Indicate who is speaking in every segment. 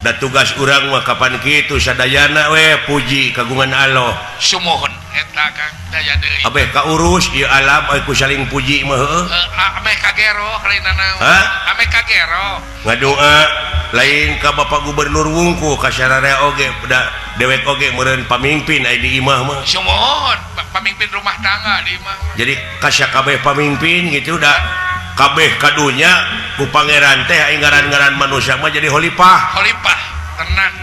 Speaker 1: Da tugas urang mah kapan kitu sadayana we puji kagungan Allah.
Speaker 2: Sumuhun eta, Kang, daya deui.
Speaker 1: Abeh kaurus ieu alam ku saling puji mah heueuh.
Speaker 2: Ameh kagero lain naon.
Speaker 1: Hah?
Speaker 2: Ameh kagero.
Speaker 1: Ngadoa lain ka Bapak Gubernur wungkul, ka sararea oge, da dewek oge meureun pamimpin aya di imah mah.
Speaker 2: Sumuhun, pamimpin rumah tangga di imah mah.
Speaker 1: Jadi kasakabeh pamimpin gitu, da kabeh kadunya ku pangeran teh aing ngaran-ngaran manusia mah jadi khalifah.
Speaker 2: Khalifah tenang.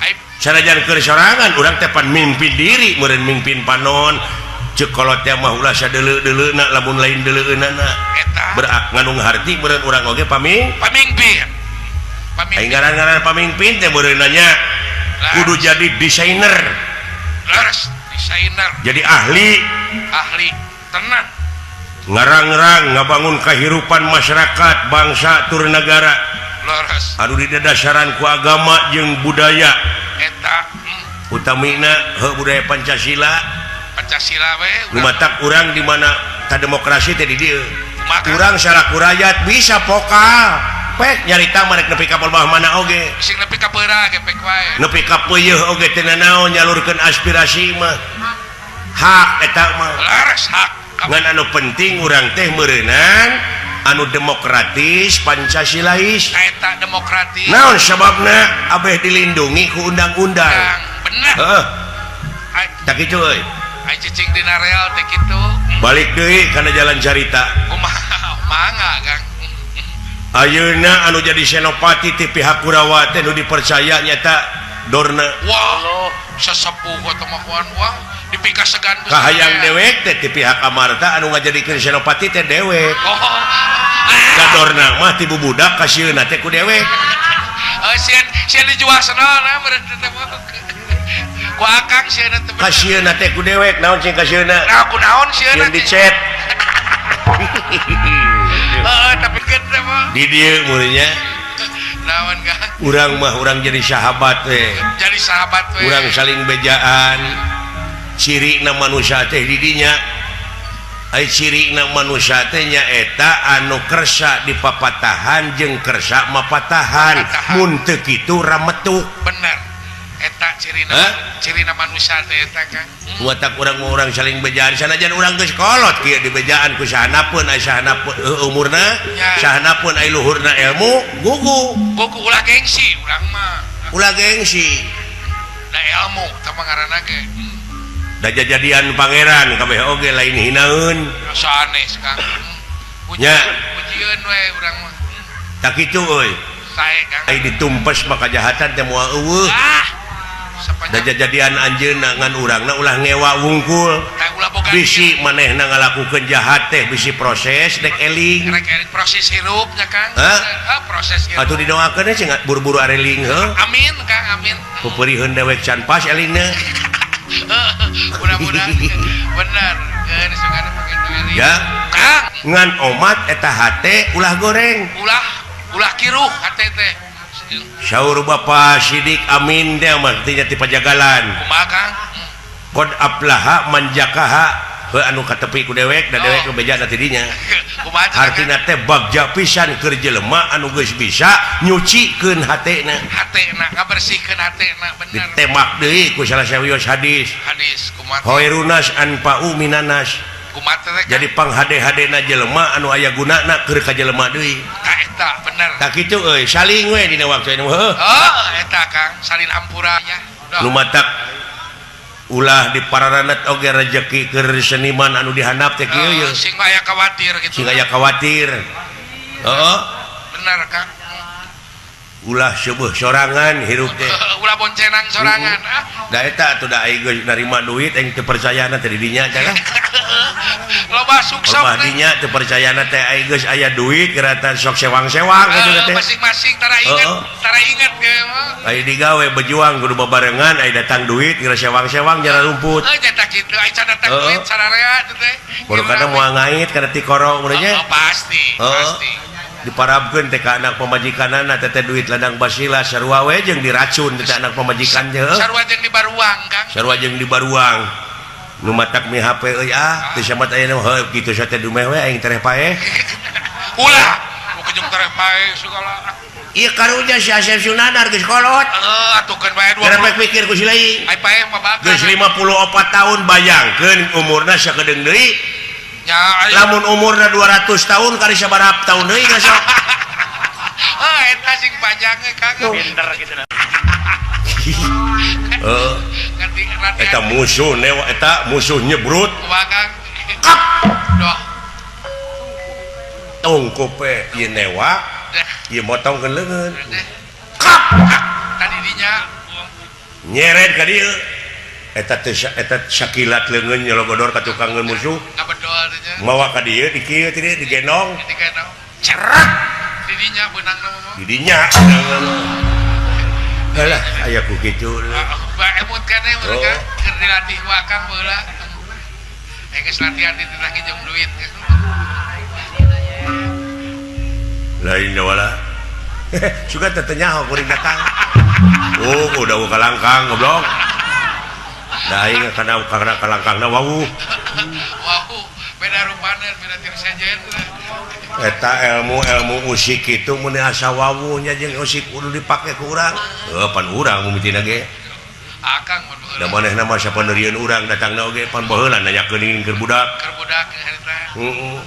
Speaker 2: Ai
Speaker 1: Sanajan keur sorangan urang teh pan mimpin diri meureun, mimpin panon, ceuk kolot teh mah ulah sadeuleu-deuleuna lamun lain deuleueunana.
Speaker 2: Eta.
Speaker 1: Berak ngandung harti meureun urang oge
Speaker 2: pamimpin.
Speaker 1: aing
Speaker 2: Pamimpin.
Speaker 1: Ngaran-ngaran pamimpin teh meureun nanya kudu jadi desainer.
Speaker 2: Leres, desainer.
Speaker 1: Jadi ahli.
Speaker 2: Ahli tenang.
Speaker 1: Ngarang-rang ngabangun kehidupan masyarakat, bangsa tur negara. Anu didasaran ku agama jeung budaya.
Speaker 2: Eta.
Speaker 1: Utamina heuh budaya Pancasila.
Speaker 2: Pancasila we.
Speaker 1: Nu matak urang di mana ta demokrasi teh di dieu.
Speaker 2: Kumaha?
Speaker 1: Urang salaku rakyat bisa vokal pek nyarita marek nepi ka bawah mana oge.
Speaker 2: Sing nepi ka peura ge pek wae.
Speaker 1: Nepi ka peuyeun oge teu nanaon, nyalurkeun aspirasi mah hak eta mah.
Speaker 2: Leres, hak.
Speaker 1: Ngan anu penting urang teh meureunan anu demokratis, Pancasilais.
Speaker 2: Eta demokratis.
Speaker 1: Naon sababna abeh dilindungi ku undang-undang.
Speaker 2: Kang, bener.
Speaker 1: Heeh.
Speaker 2: Ai
Speaker 1: Tak kitu euy.
Speaker 2: Ai cicing dina rel teh kitu.
Speaker 1: Balik deui kana jalan carita.
Speaker 2: Kumaha mangga, Kang?
Speaker 1: Ayeuna anu jadi senopati ti pihak Kurawa teh nu dipercaya nyata Dorna.
Speaker 2: Wah, sesepuh atau mah wah dipikasegan ku
Speaker 1: Kahayang
Speaker 2: saya.
Speaker 1: Dewek teh ti pihak Amarta anu ngajadikeun senopati teh dewek.
Speaker 2: Oh.
Speaker 1: Ka Dorna mah ti bubudak kasieunna teh ku dewek.
Speaker 2: Oh, sieun sieun dijual senona meureun teh mah. Ku akang sieun teh bener.
Speaker 1: Kasieunna teh ku dewek, naon sing kasieunna?
Speaker 2: Nah, ku naon sieun?
Speaker 1: Sieun dicet.
Speaker 2: Heeh, tapi kan teh mah.
Speaker 1: Di dieu muridnya.
Speaker 2: Naon, Kang?
Speaker 1: Urang mah urang jadi sahabat teh.
Speaker 2: Jadi sahabat we.
Speaker 1: Urang saling bejaan. Ciri na manusia teh di dinya, ai ciri na manusia teh nyaeta anu kersa dipapatahan jeung kersa mapatahan.
Speaker 2: Mapatahan.
Speaker 1: Mun teu kitu rametuk.
Speaker 2: Bener. Eta cirina.
Speaker 1: Hah?
Speaker 2: Cirina manusia teh eta, Kang.
Speaker 1: Watak urang mah urang saling bejaan sanajan urang geus kolot kieu dibejaan ku sahana pun, ai sahana pun umurna, sahana pun ai luhurna ilmu, gugu.
Speaker 2: Gugu, ulah gengsi urang mah.
Speaker 1: Ulah gengsi.
Speaker 2: Da ilmu tah mah ngaranna ge.
Speaker 1: Da jadian pangeran kabeh oge lain hinaeun.
Speaker 2: Asa sanes, Kang.
Speaker 1: Nya.
Speaker 2: Pujieun we urang mah.
Speaker 1: Tak kitu euy.
Speaker 2: Sae, Kang.
Speaker 1: Ai ditumpes mah kajahatan teh moal euweuh.
Speaker 2: Ah.
Speaker 1: Da
Speaker 2: Sepanjang
Speaker 1: jadian anjeunna ngan urangna ulah ngewa wungkul.
Speaker 2: Tah ulah boga
Speaker 1: Bisi manehna ngalakukeun jahat teh bisi proses dek eling.
Speaker 2: Rek eling proses hirupnya, Kang.
Speaker 1: Hah?
Speaker 2: Ah, proses hirup.
Speaker 1: Atuh didoakeun sih buru-buru areling heuh.
Speaker 2: Amin, Kang, amin.
Speaker 1: Pupuriheun dewek can pas elingna.
Speaker 2: Mudah-mudahan bener. Geus sugana pakai eling.
Speaker 1: Ya.
Speaker 2: Kang,
Speaker 1: Ngan omat eta hate ulah goreng.
Speaker 2: Ulah ulah kiruh hate teh.
Speaker 1: Saur Bapak Sidik Amin teh mah tinya ti Pajagalan.
Speaker 2: Kumaha, Kang?
Speaker 1: Qad aflaha man zakaha. Heuh anu katepi ku dewek da dewek nu bejana ti dinya.
Speaker 2: Kumaha cenah, Kang?
Speaker 1: Hartina teh bagja pisan keur jelema anu geus bisa nyucikeun hatena.
Speaker 2: Hatena, ngabersihkeun hatena, bener.
Speaker 1: Ditembak deui ku salah sawios hadis.
Speaker 2: Hadis kumaha?
Speaker 1: Khairunas anfa'u minanas.
Speaker 2: Kumaha teh, Kang?
Speaker 1: Jadi panghade-hadena jelema anu aya gunana keur ka jelema deui.
Speaker 2: Tah eta bener.
Speaker 1: Tak kitu euy, saling we dina waktu ini heuh.
Speaker 2: Oh, eta, Kang, salin hampura nya. Udah.
Speaker 1: Nu matak ulah di pararanet oge rejeki keur seniman anu dihandap teh kieu ye.
Speaker 2: Oh, sing aya khawatir gitu.
Speaker 1: Sing aya khawatir. Heeh.
Speaker 2: Bener, Kang.
Speaker 1: Ulah seueuh sorangan hirup teh.
Speaker 2: Ulah boncenang sorangan ah.
Speaker 1: Da eta atuh da aing geus narima duit aing teu percayana teh di dinya teh lah.
Speaker 2: Loba sukses
Speaker 1: Loba
Speaker 2: teh.
Speaker 1: Dinya teu percayana teh aing geus aya duit geratan sok sewang-sewang gitu teh.
Speaker 2: Masing-masing tara inget, tara inget ge mah.
Speaker 1: Ai digawe berjuang kudu babarengan, ai datang duit geura sewang-sewang jara rumput.
Speaker 2: Heuh, eta kitu ai can datang duit sararea teh teh.
Speaker 1: Baru kadang moal ngait kana tikoro mun nya.
Speaker 2: Oh, pasti, pasti.
Speaker 1: Diparabkeun teh ka anak pamajikanana teh teh duit ladang basila sarua we jeung diracun teh anak pamajikan teh, heuh.
Speaker 2: Sarua jeung di Baruang, Kang.
Speaker 1: Sarua jeung di Baruang. Nu matak mi HP euy ah, teu samat aya nu heuh kitu sa teh dumeh we aing tereh paeh.
Speaker 2: Ulah, nu kejung tereh paeh segala.
Speaker 1: Ieu karunya si Asep Sunandar geus kolot.
Speaker 2: Heeh, atukeun bae 20.
Speaker 1: Gara pikir ku si lain.
Speaker 2: Ai paeh mah bakal.
Speaker 1: Geus 54 tahun bayangkeun umurna sakedeung deui.
Speaker 2: Nya
Speaker 1: lamun umurna 200 tahun kari sabaraha tahun deui geus sok.
Speaker 2: Heuh, eta sing panjangnya Kang.
Speaker 3: Pinter kitu.
Speaker 1: Heeh. Eta musuh newa eta musuh nyebrut.
Speaker 2: Kumaha Kang?
Speaker 1: Kap.
Speaker 2: Doh.
Speaker 1: Tungkup we ieu newa, ieu motongkeun leungeun. Kap.
Speaker 2: Tadi dinya
Speaker 1: nyeret ka dieu. Eta teh eta sakilat leungeun nyologodor ka tukangeun musuh.
Speaker 2: Ngabedol teh nya.
Speaker 1: Mawa ka dieu di kieu teh digendong.
Speaker 2: Digendong.
Speaker 1: Cerak.
Speaker 2: Di dinya beunangna mah.
Speaker 1: Di dinya. Alah, aya ku kitu.
Speaker 2: Ba emut keneh mereka keur dilatih ku Akang baheula. Geus latihan di titah nginjem duit.
Speaker 1: Lain wala. Suka teh nyaho kuring datang. Oh, udah kalangkang goblok. Da aing kana kalangkangna wawuh.
Speaker 2: Wawuh, beda rupana, beda tir sejen.
Speaker 1: Eta ilmu-ilmu usik itu mun asa wawuh nya jeung usik kudu dipake ku urang. Heuh, pan urang mimitina ge.
Speaker 2: Akang mun baheula.
Speaker 1: Da manehna mah sapeundeurieun urang datangna oge pan baheula nanyakeun keur budak.
Speaker 2: Keur budak harita.
Speaker 1: Heeh.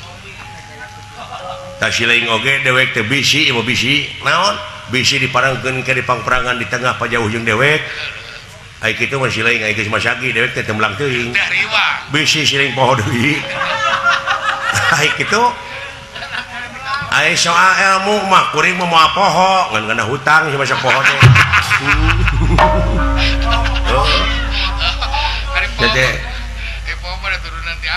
Speaker 1: Tah si lain oge dewek teh bisi ieu bisi. Naon? Bisi diparangkeun ke dipangperangan di tengah pajauh jeung dewek. Ai kitu mah si lain ai geus masagi dewek teh temlang teuing. Bisi si lain poho deui. Ai kitu ai soal ilmu mah kuring mah moal poho ngan kana hutang si masa poho teh. Oh. Teh.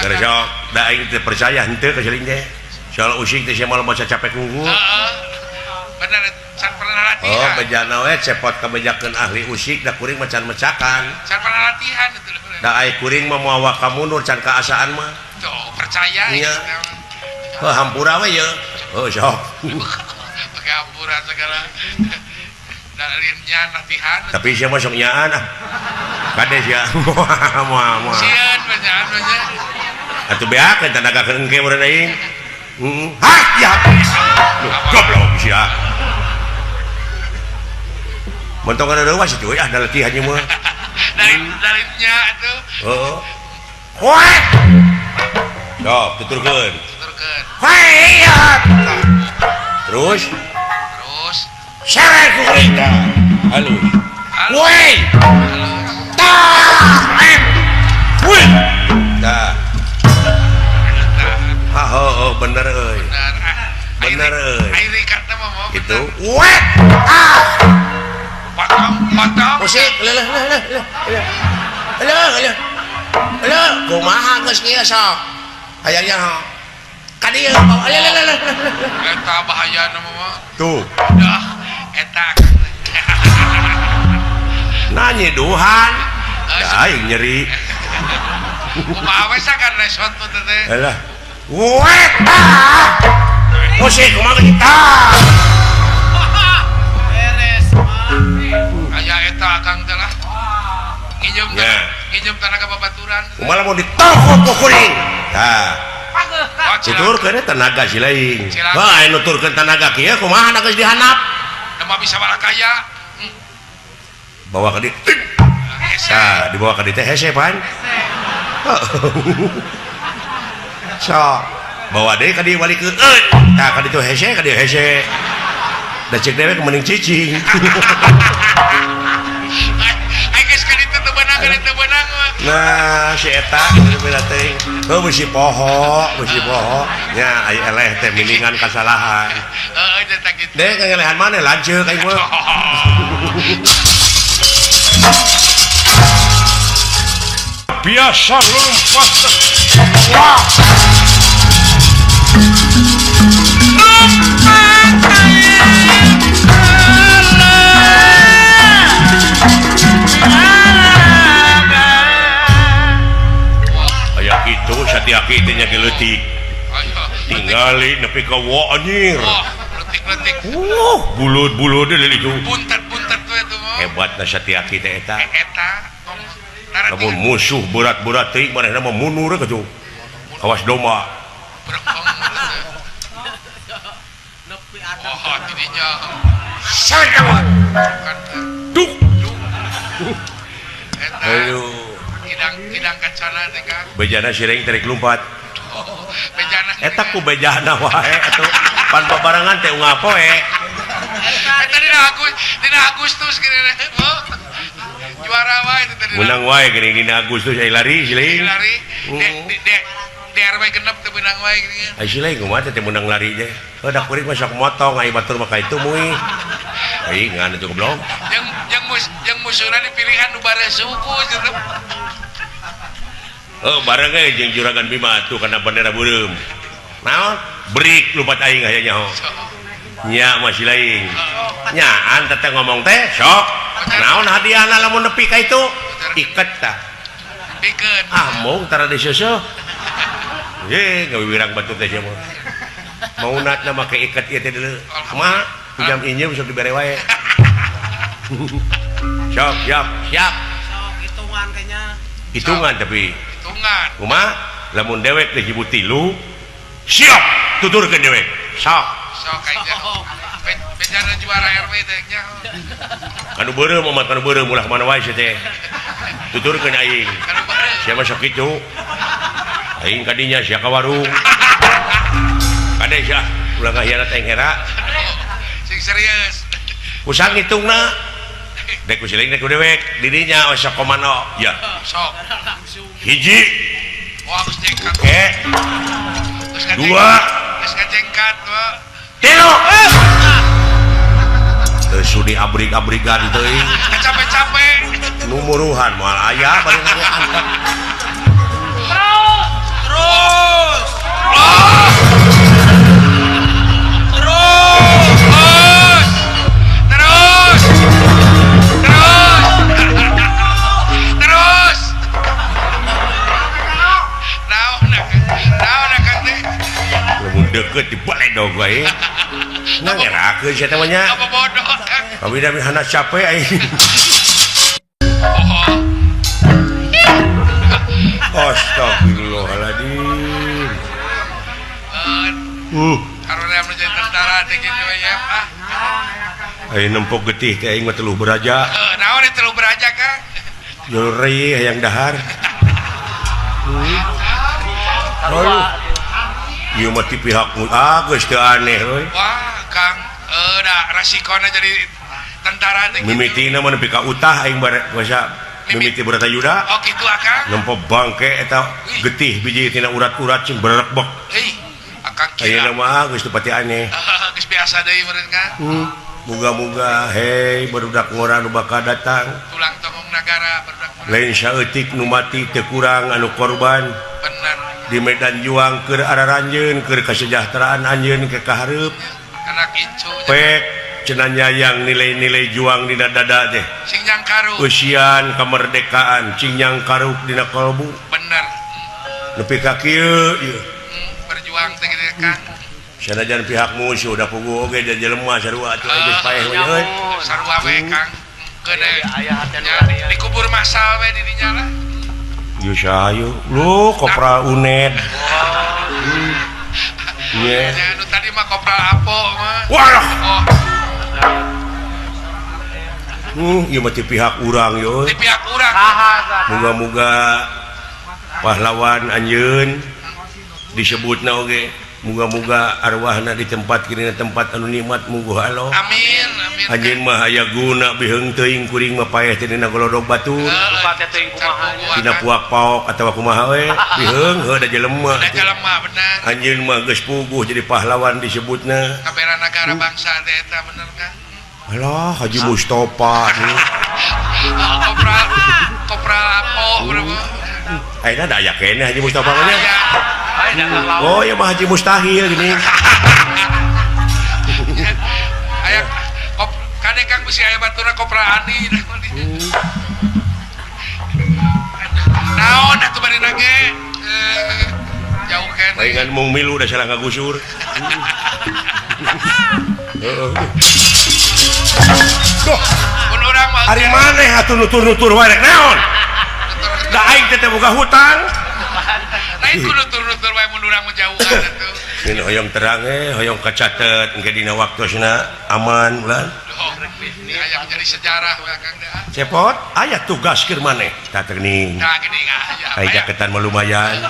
Speaker 1: Gara sok da aing teh percaya henteu ka si lain teh. Soal usik teh sia moal maca capek unggul.
Speaker 2: Heeh. Bener can pernah latihan.
Speaker 1: Oh, bejana we cepot kabejakeun ahli usik da kuring mah can mecakan.
Speaker 2: Can pernah latihan itu.
Speaker 1: Da ai kuring mah moal waka mundur can kaasaan mah.
Speaker 2: Tuh, percaya
Speaker 1: nya. Heuh, hampura we ye. Oh, sok.
Speaker 2: Pakai hampura segala. Dalilnya latihan.
Speaker 1: Tapi sia mah sok nyaan ah. Kade sia. Moal moal.
Speaker 2: Sieun bejaan mah nya.
Speaker 1: Atuh beakeun tanaga engke meureun aing. Heeh. Hah, ya. Goblok sia. Mentongan reuwas itu ah da latihan ieu mah.
Speaker 2: Dalilnya atuh.
Speaker 1: Heeh. Hoe. Sok, tuturkeun.
Speaker 2: Tuturkeun.
Speaker 1: Hoe. Terus.
Speaker 2: Terus.
Speaker 1: Seret ku kuring tah. Halus. Woi. Tah. Woi. Tah. Ah, oh, bener euy. Bener euy.
Speaker 2: Ai rikatna mah mau.
Speaker 1: Itu. Wet. Ah.
Speaker 2: Potong, potong.
Speaker 1: Musik, leuh leuh leuh leuh. Leuh leuh. Leuh, kumaha geus kieu sok. Hayang nyaho. Ka dieu bawa leuh leuh leuh.
Speaker 2: Eta bahayana mah.
Speaker 1: Tuh.
Speaker 2: Dah, eta.
Speaker 1: Nanya duhan. Da aing nyeri.
Speaker 2: Kumaha we sakan resot mah teh.
Speaker 1: Alah. Wet. Ah. Musik kumaha geus tah.
Speaker 3: Beres mah.
Speaker 2: Aya eta Akang teh lah. Nginjem nginjem tanaga babaturan.
Speaker 1: Kumaha lamun ditokok ku kuring. Tah. Tuturkeun tenaga si lain. Heuh, aya nuturkeun tenaga kieu kumaha geus dihandap.
Speaker 2: Da mah bisa balakaya.
Speaker 1: Bawa ka dieu. Tah, dibawa ka dieu teh hese pan. Sok, bawa deui ka dieu balikeun. Tah ka ditu hese, ka dieu hese. Da ceuk dewek mending cicing.
Speaker 2: Ai geus ka ditu teu beunang, ka ditu beunang mah.
Speaker 1: Nah, si eta beda teuing. Heuh bisi poho, bisi poho. Nya ai eleh teh miningan kasalahan.
Speaker 2: Heeh, eta kitu.
Speaker 1: Deh ngelehan maneh lanceuk aing mah. Biasa lompat. Wah. Aya kitu Satyaki teh nya leutik. Tingali nepi ka wo anjir.
Speaker 2: Leutik-leutik.
Speaker 1: Bulud-bulud deui itu.
Speaker 2: Buntet-buntet we tuh mah.
Speaker 1: Hebatna Satyaki teh eta.
Speaker 2: Eta.
Speaker 1: Lamun musuh berat-berat teuing manehna mah mundur ka tuh. Kawas domba.
Speaker 2: Oh, tidinya.
Speaker 1: Duk. Aduh.
Speaker 2: Hidang kacana teh Kang.
Speaker 1: Bejana siring tarik lompat.
Speaker 2: Bejana.
Speaker 1: Eta ku bejana wae atuh. Pan babarengan teh unggal poe.
Speaker 2: Eta dina Agustus gini. Juara wae teh tadi.
Speaker 1: Menang wae geuning dina Agustus ai lari siling.
Speaker 2: Lari. Di RW genep teh menang wae geuning.
Speaker 1: Ai siling kumaha teh menang lari teh. Heuh da kuring mah sok motong ai batur mah ka itu mui. Ai ngan atuh goblok.
Speaker 2: Jeung musuhna dipilihan nu bare suku gitu.
Speaker 1: Oh, bareng ge jeung Juragan Bima atuh kana bendera beureum. Naon? Break lupat aing aya nyaho. Nya masih lain. Nyaan teteh ngomong teh sok. Naon hadiahna lamun nepi ka itu? Iket tah.
Speaker 2: Iket.
Speaker 1: Ah mung tara diseuseuk. Ye, gawiwirang batur teh sia mah. Maunatna make iket ieu teh deuleu. Kumaha? Jam injem sok dibere wae. Sok, siap, siap.
Speaker 3: Sok hitungan kayaknya.
Speaker 1: Hitungan tapi
Speaker 2: hitungan.
Speaker 1: Kumaha? Lamun dewek teh hibut tilu, siap tuturkeun dewek. Sok.
Speaker 2: Sok kayaknya. Bejana juara RW teh nya.
Speaker 1: Kanu beureum mah kanu beureum ulah mana wae sia teh. Tuturkeun aing. Sia mah sok kitu. Aing kadinya sia ka warung. Kade sia ulah ngahianat aing era.
Speaker 2: Sing serius.
Speaker 1: Kusang hitungna. Dek ku siling dek ku dewek didinya we sok komando. Ya.
Speaker 2: Sok.
Speaker 1: Hiji.
Speaker 2: Wah, geus jengkat.
Speaker 1: Oke. Dua.
Speaker 2: Geus kajengkat, Pak.
Speaker 1: Tilu. Teu sudi abrik-abrikan teuing.
Speaker 2: Capek-capek.
Speaker 1: Numuruhan moal aya bari angkat.
Speaker 2: Terus. Terus. Terus. Terus. Terus. Naon naon teh?
Speaker 1: Lamun deukeut dibaledog wae. Nah ngerakeun sia teh mah nya.
Speaker 2: Apa bodoh Kang?
Speaker 1: Kami da hana capek aing. Astagfirullahaladzim.
Speaker 2: Karena menjadi tentara teh kitu we ya. Ah.
Speaker 1: Aing nempok getih teh aing mah teluh beraja.
Speaker 2: Naon teh teluh beraja Kang?
Speaker 1: Juri hayang dahar. Aduh. Ieu mah ti pihak geus teu aneh euy.
Speaker 2: Wah, Kang, da rasikona jadi tentara teh kitu.
Speaker 1: Mimitina mah nepi ka utah aing bare basa mimiti Bratayuda.
Speaker 2: Oh kitu akang.
Speaker 1: Nempo bangke eta getih biji tina urat-urat cing bererebek.
Speaker 2: Hei, akang kira.
Speaker 1: Ayeuna mah geus teu pati aneh.
Speaker 2: Geus biasa deui meureun Kang.
Speaker 1: Muga-muga hei barudak ngora nu bakal datang.
Speaker 2: Tulang tongong nagara barudak ngora.
Speaker 1: Lain saeutik nu mati teu kurang anu korban.
Speaker 2: Bener.
Speaker 1: Di medan juang keur araranjeun keur kasejahteraan anjeun ke kahareup.
Speaker 2: Anak incu.
Speaker 1: Pek cenah nyayang nilai-nilai juang dina dada teh.
Speaker 2: Cing nyangkaruk.
Speaker 1: Usian kemerdekaan cing nyangkaruk dina kalbu.
Speaker 2: Bener.
Speaker 1: Nepi ka kieu ieu.
Speaker 2: Berjuang teh kitu Kang.
Speaker 1: Sanajan pihak musuh da puguh oge da jelema sarua atuh geus paeh we euy.
Speaker 2: Sarua we Kang. Keun dikubur masal we di dinya lah.
Speaker 1: Ieu saha lu kopral Uned. Iya.
Speaker 2: Yeah. Nu tadi mah kopral Apo mah.
Speaker 1: Walah.
Speaker 2: Oh.
Speaker 1: Ieu mah ti pihak urang yeuh.
Speaker 2: Ti pihak urang.
Speaker 1: Muga-muga pahlawan anjeun disebutna oge. Muga-muga arwahna ditempatkeun dina tempat anu nikmat mungguh Allah.
Speaker 2: Amin amin.
Speaker 1: Anjeun mah aya guna biheung teuing kuring mah paeh teh dina golodog batur.
Speaker 3: Lupa teh teuing kumaha nya.
Speaker 1: Dina puak paok atawa kumaha we biheung heuh da jelema.
Speaker 2: Da jelema bener.
Speaker 1: Anjeun mah geus puguh jadi pahlawan disebutna.
Speaker 2: Kabera nagara bangsa teh eta bener Kang.
Speaker 1: Alah Haji Mustofa.
Speaker 2: Kopral kopral Apo berapa?
Speaker 1: Ayeuna da aya keneh Haji Mustofa mah nya. Oh ya mah Haji Mustahil gini.
Speaker 2: Aya kop kade Kang bisi aya baturna kopral Ani. Naon atuh bari nage? Jauh keneh.
Speaker 1: Palingan mung milu da salah ngagusur. Heeh. Duh.
Speaker 2: Mun urang mah
Speaker 1: ari maneh atuh nutur-nutur wae rek naon? Da aing teh boga hutang.
Speaker 2: Lain ku nutur-nutur wae mun urang mah jauhan atuh.
Speaker 1: Ini hoyong terang hoyong kacatet engke dina waktosna aman ulah.
Speaker 2: Aya jadi sejarah we Kang da.
Speaker 1: Cepot aya tugas keur maneh tah geuning.
Speaker 2: Tah geuning aya.
Speaker 1: Aya jaketan mah lumayan.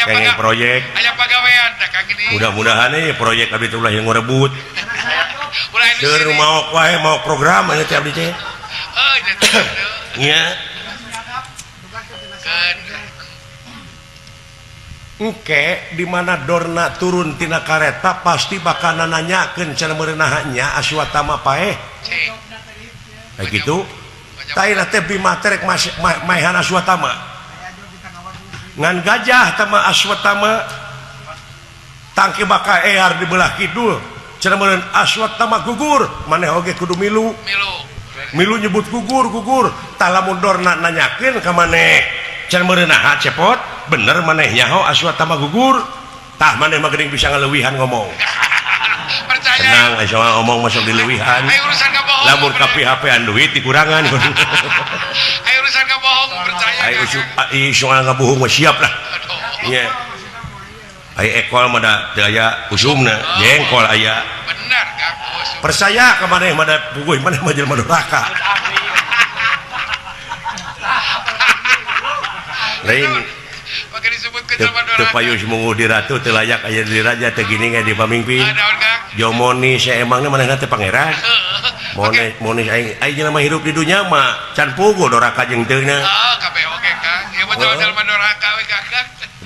Speaker 2: Aya
Speaker 1: proyek.
Speaker 2: Aya pagawean tah Kang geuning.
Speaker 1: Mudah-mudahan proyek abdi teh ulah yang ngarebut.
Speaker 2: Ulah
Speaker 1: Seur maok wae maok program aya teh abdi teh.
Speaker 2: Heuh teh.
Speaker 1: Nya. Engke di mana Dorna turun tina kareta pasti bakal nanyakeun cenah meureunahnya Aswatama paeh. Kayak gitu. Taina teh Bima teh rek maehan Aswatama. Ngan gajah tama Aswatama tangki bakal ear di belah kidul. Cenah meureun Aswatama gugur, maneh oge kudu milu. Milu nyebut gugur gugur. Tah lamun Dorna nanyakeun ka maneh cenah meureunah cepot bener maneh nyaho Aswatama gugur tah maneh mah geuning bisa ngaleuwihan ngomong.
Speaker 2: Percaya.
Speaker 1: Tenang aya ngomong masuk dileuwihan.
Speaker 2: Ayo urusan kabohong.
Speaker 1: Lamun ka PHP-an duit dikurangan.
Speaker 2: Ayo urusan kabohong percaya.
Speaker 1: Ayo soal ngabohong mah siap lah. Nya. Ayo ekol mah da teu aya usumna, jengkol aya.
Speaker 2: Bener Kang.
Speaker 1: Percaya ka maneh mah da puguh maneh mah jelema durhaka. Lain teu payus munguh di ratu teu layak aya di raja teu gini ge di pamingpin. Jomoni saemangna manehna teh pangeran. Monis aing aing jelema hirup di dunya mah can puguh doraka jeung teu na.
Speaker 2: Heeh kabeh oge Kang. Ieu mah jelema doraka we Kang.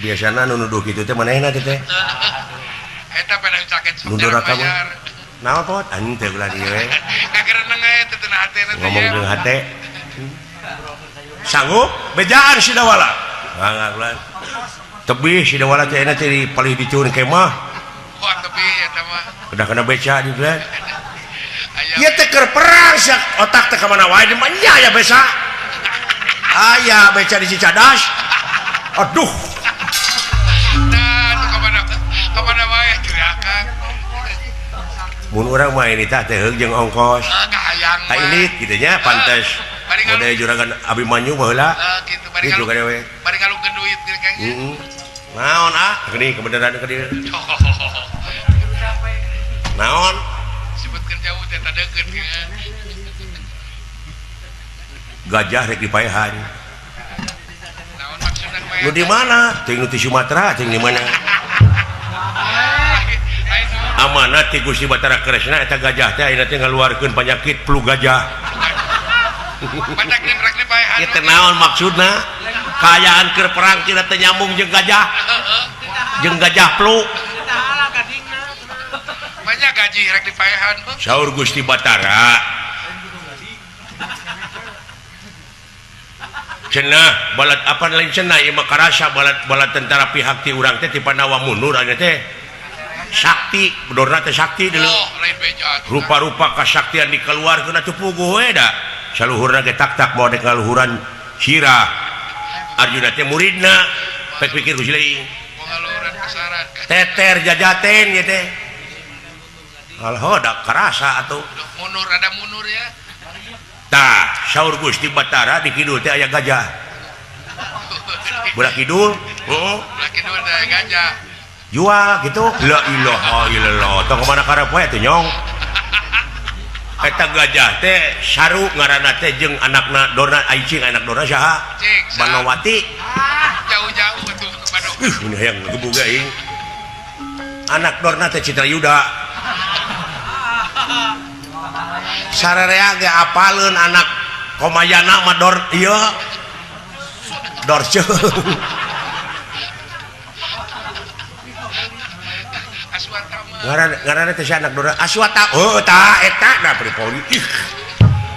Speaker 1: Biasana nu nuduh kitu teh manehna teh teh.
Speaker 2: Eta pada caket
Speaker 1: nu doraka mah. Naon pot anjing teh ulah dieu we.
Speaker 2: Kagereneng aya teh teu hatena teh.
Speaker 1: Ngomong jeung hate. Sanggup bejaan Sidawala. Mangga tebih Sidawala teh enak teh palih dicun kemah.
Speaker 2: Wah tebih eta mah.
Speaker 1: Udah kena beca di belah. Ieu teh keur perang sia otak teh ka mana wae di nya aya beca. Aya beca di Cicadas. Aduh.
Speaker 2: Nah, ka mana wae gerakan.
Speaker 1: Mun urang mah ini tah teh heug jeung ongkos.
Speaker 2: Kahayang mah.
Speaker 1: Ka indit kitu nya pantes. Model juragan Abimanyu baheula.
Speaker 2: Gitu bari bari ngalungkeun duit gitu Kang.
Speaker 1: Heeh. Naon ah? Geuning kebenaran ka dieu. Naon?
Speaker 2: Sebutkeun jauh teh tadekeun.
Speaker 1: Gajah rek dipaehan.
Speaker 2: Naon maksudna paehan?
Speaker 1: Nu di mana? Teuing nu ti Sumatera, teuing di mana? Amanat ti Gusti Batara Kresna eta gajah teh ayeuna teh ngaluarkeun panyakit flu gajah. Kita naon maksudna kaayaan keur perang tina teu nyambung jeung gajah jeung gajah flu
Speaker 2: banyak gaji rek dipaehan
Speaker 1: saur Gusti Batara cenah balad apa lain cenah ieu mah karasa balad balad tentara pihak ti urang teh ti Pandawa mundur aya teh sakti bedorna teh sakti deuleu rupa-rupa kasaktian dikeluarkeun atuh puguh we da saluhurna ge tak-tak moal dek ngaluhuran sirah Arjuna teh muridna pek pikir ku sileung teter jajaten ieu teh alhoda karasa atuh
Speaker 2: mundur ada mundur ya
Speaker 1: tah saur Gusti Batara di kidul teh aya gajah belah kidul heeh
Speaker 2: belah kidul teh aya gajah
Speaker 1: jual gitu la ilaha illallah tong mana karep we teh nyong eta gajah teh saru ngaranna teh jeung anakna Dorna aicing anak Dorna saha Banowati
Speaker 2: jauh-jauh atuh Banowati
Speaker 1: ini hayang ngegebug aing anak Dorna teh Citrayuda sararea ge apaleun anak Komayana mah Dor ieu Dorce ngaranna teh anak Dora Aswata oh ta eta da pripoli ih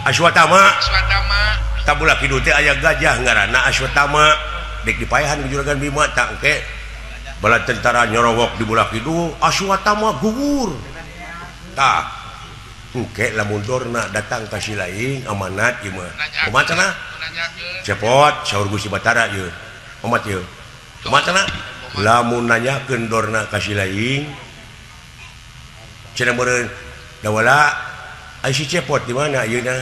Speaker 1: Aswatama
Speaker 2: Aswatama
Speaker 1: tabula kidul teh aya gajah ngaranna Aswatama dek dipaehan ku juragan Bima tah engke bala tentara nyorowok di bola kidul Aswatama gugur tah engke lamun Dorna datang ka si lain amanat ieu mah kumaha cenah cepot saur Gusti Batara ieu omat ieu kumaha cenah lamun nanyakeun Dorna ka si lain cenah meureun dawala ai si cepot di mana ayeuna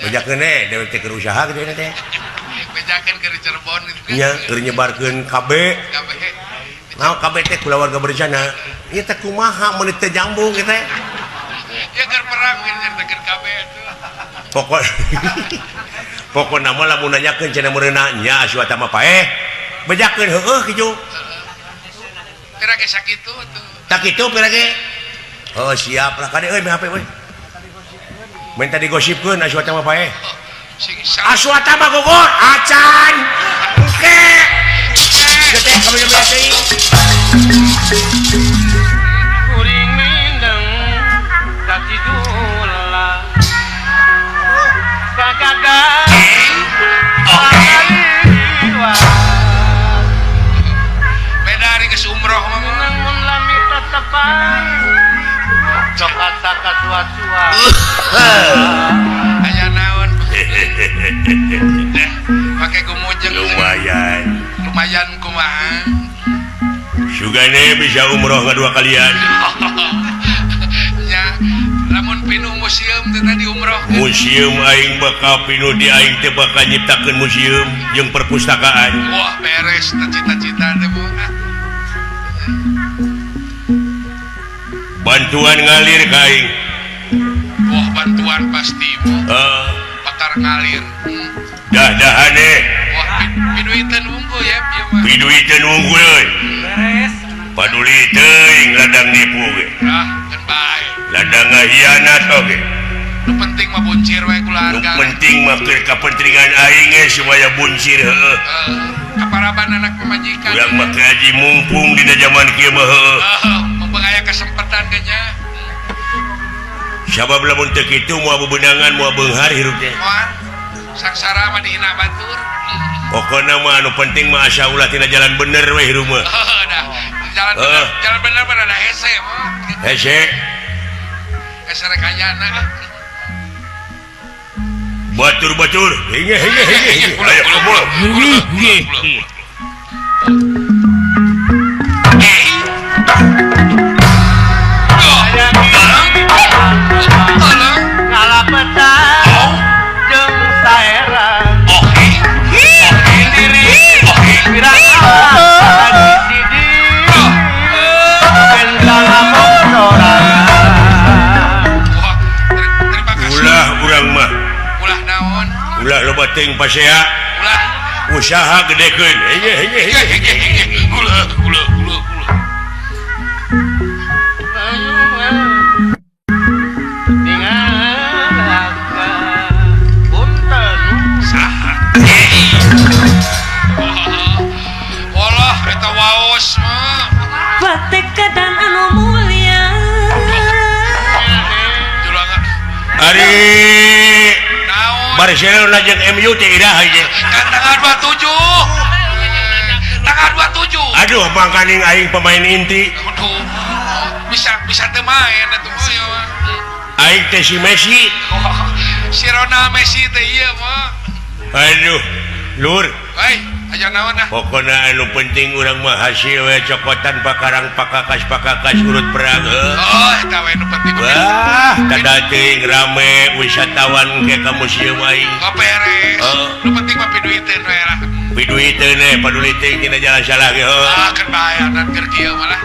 Speaker 1: bejakeun we dewek teh keur usaha kitu teh
Speaker 2: bejakeun keur Cirebon kitu
Speaker 1: nya keur nyebarkeun KB Nah kabeh teh kulawarga berencana. Ieu teh kumaha mun teu jambung kieu teh.
Speaker 2: Ya keur perang keur kabeh atuh.
Speaker 1: Pokok pokona mah lamun nanyakeun cenah meureunna nya Aswata mah paeh. Bejakeun heueuh kitu.
Speaker 2: Pira ge sakitu atuh.
Speaker 1: Tak kitu pira ge. Oh siap lah kade euy HP euy. Minta digosipkeun Aswata mah paeh. Aswata mah gugur acan. Oke. Teh kami teh.
Speaker 3: Kuring mindeng katidula. Kagaga.
Speaker 2: Beda hari ke umroh mah
Speaker 3: mun lami tetepan. Sok asa kasuat-suat.
Speaker 2: Aya naon? Pake gumujeng
Speaker 1: lumayan.
Speaker 2: Lumayan kumaha?
Speaker 1: Sugane bisa umroh ngadua kalian.
Speaker 2: Ya, lamun pinuh museum teh tadi umroh.
Speaker 1: Museum aing bakal pinuh di aing teh bakal nyiptakeun museum jeung perpustakaan.
Speaker 2: Wah, beres cita-cita teh Bu.
Speaker 1: Bantuan ngalir ka aing.
Speaker 2: Wah, bantuan pasti Bu. Pakar ngalir.
Speaker 1: Dah-dahane.
Speaker 2: Wah, piduiteun unggul ya ieu mah.
Speaker 1: Piduiteun unggul euy.
Speaker 3: Beres.
Speaker 1: Paduli teuing ladang nipu ge.
Speaker 2: Ah, keun bae.
Speaker 1: Ladang ngahianat oge.
Speaker 2: Nu penting mah buncir we keluarga.
Speaker 1: Nu penting mah keur kapentingan aing ge supaya buncir heueuh.
Speaker 2: Kaparaban anak pamajikan.
Speaker 1: Urang mah haji mumpung dina jaman kieu mah heueuh.
Speaker 2: Heeh, mumpung aya kesempatan ge nya.
Speaker 1: Sabab lamun teu kitu moal bebenangan moal beunghar hirup teh.
Speaker 2: Moal. Sangsara mah dihina batur.
Speaker 1: Pokona mah anu penting mah asa ulah tina jalan bener we hirup mah.
Speaker 2: Heuh dah. Jalan bener, jalan bener mah rada hese mah.
Speaker 1: Hese.
Speaker 2: Hese rek ayana.
Speaker 1: Batur-batur. Hinge hinge hinge. Ayo kumpul. Ulah loba teuing pasea.
Speaker 2: Ulah
Speaker 1: usaha gedekeun. Hege hege hege.
Speaker 2: Ulah ulah ulah ulah. Saha? Walah eta waos mah.
Speaker 4: Patekadan anu mulia.
Speaker 1: Ari Barcelona jeung MU teh iraha ieu.
Speaker 2: Kan tanggal 27. Tanggal 27.
Speaker 1: Aduh, mangkaning aing pemain inti.
Speaker 2: Aduh. Bisa bisa teu main atuh mah.
Speaker 1: Aing teh si Messi.
Speaker 2: Si Ronald Messi teh ieu mah.
Speaker 1: Aduh, lur.
Speaker 2: Hei, aja naon ah.
Speaker 1: Pokona anu penting urang mah hasil we cokotan pakarang pakakas-pakakas urut perang heuh.
Speaker 2: Oh, eta we nu penting.
Speaker 1: Wah, tada teuing rame wisatawan ke ka museum aing.
Speaker 2: Oh, beres. Nu penting mah piduiteun we lah.
Speaker 1: Piduiteun we, paduli teuing dina jalan salah ge heuh.
Speaker 2: Ah, keur bae keur kieu malah.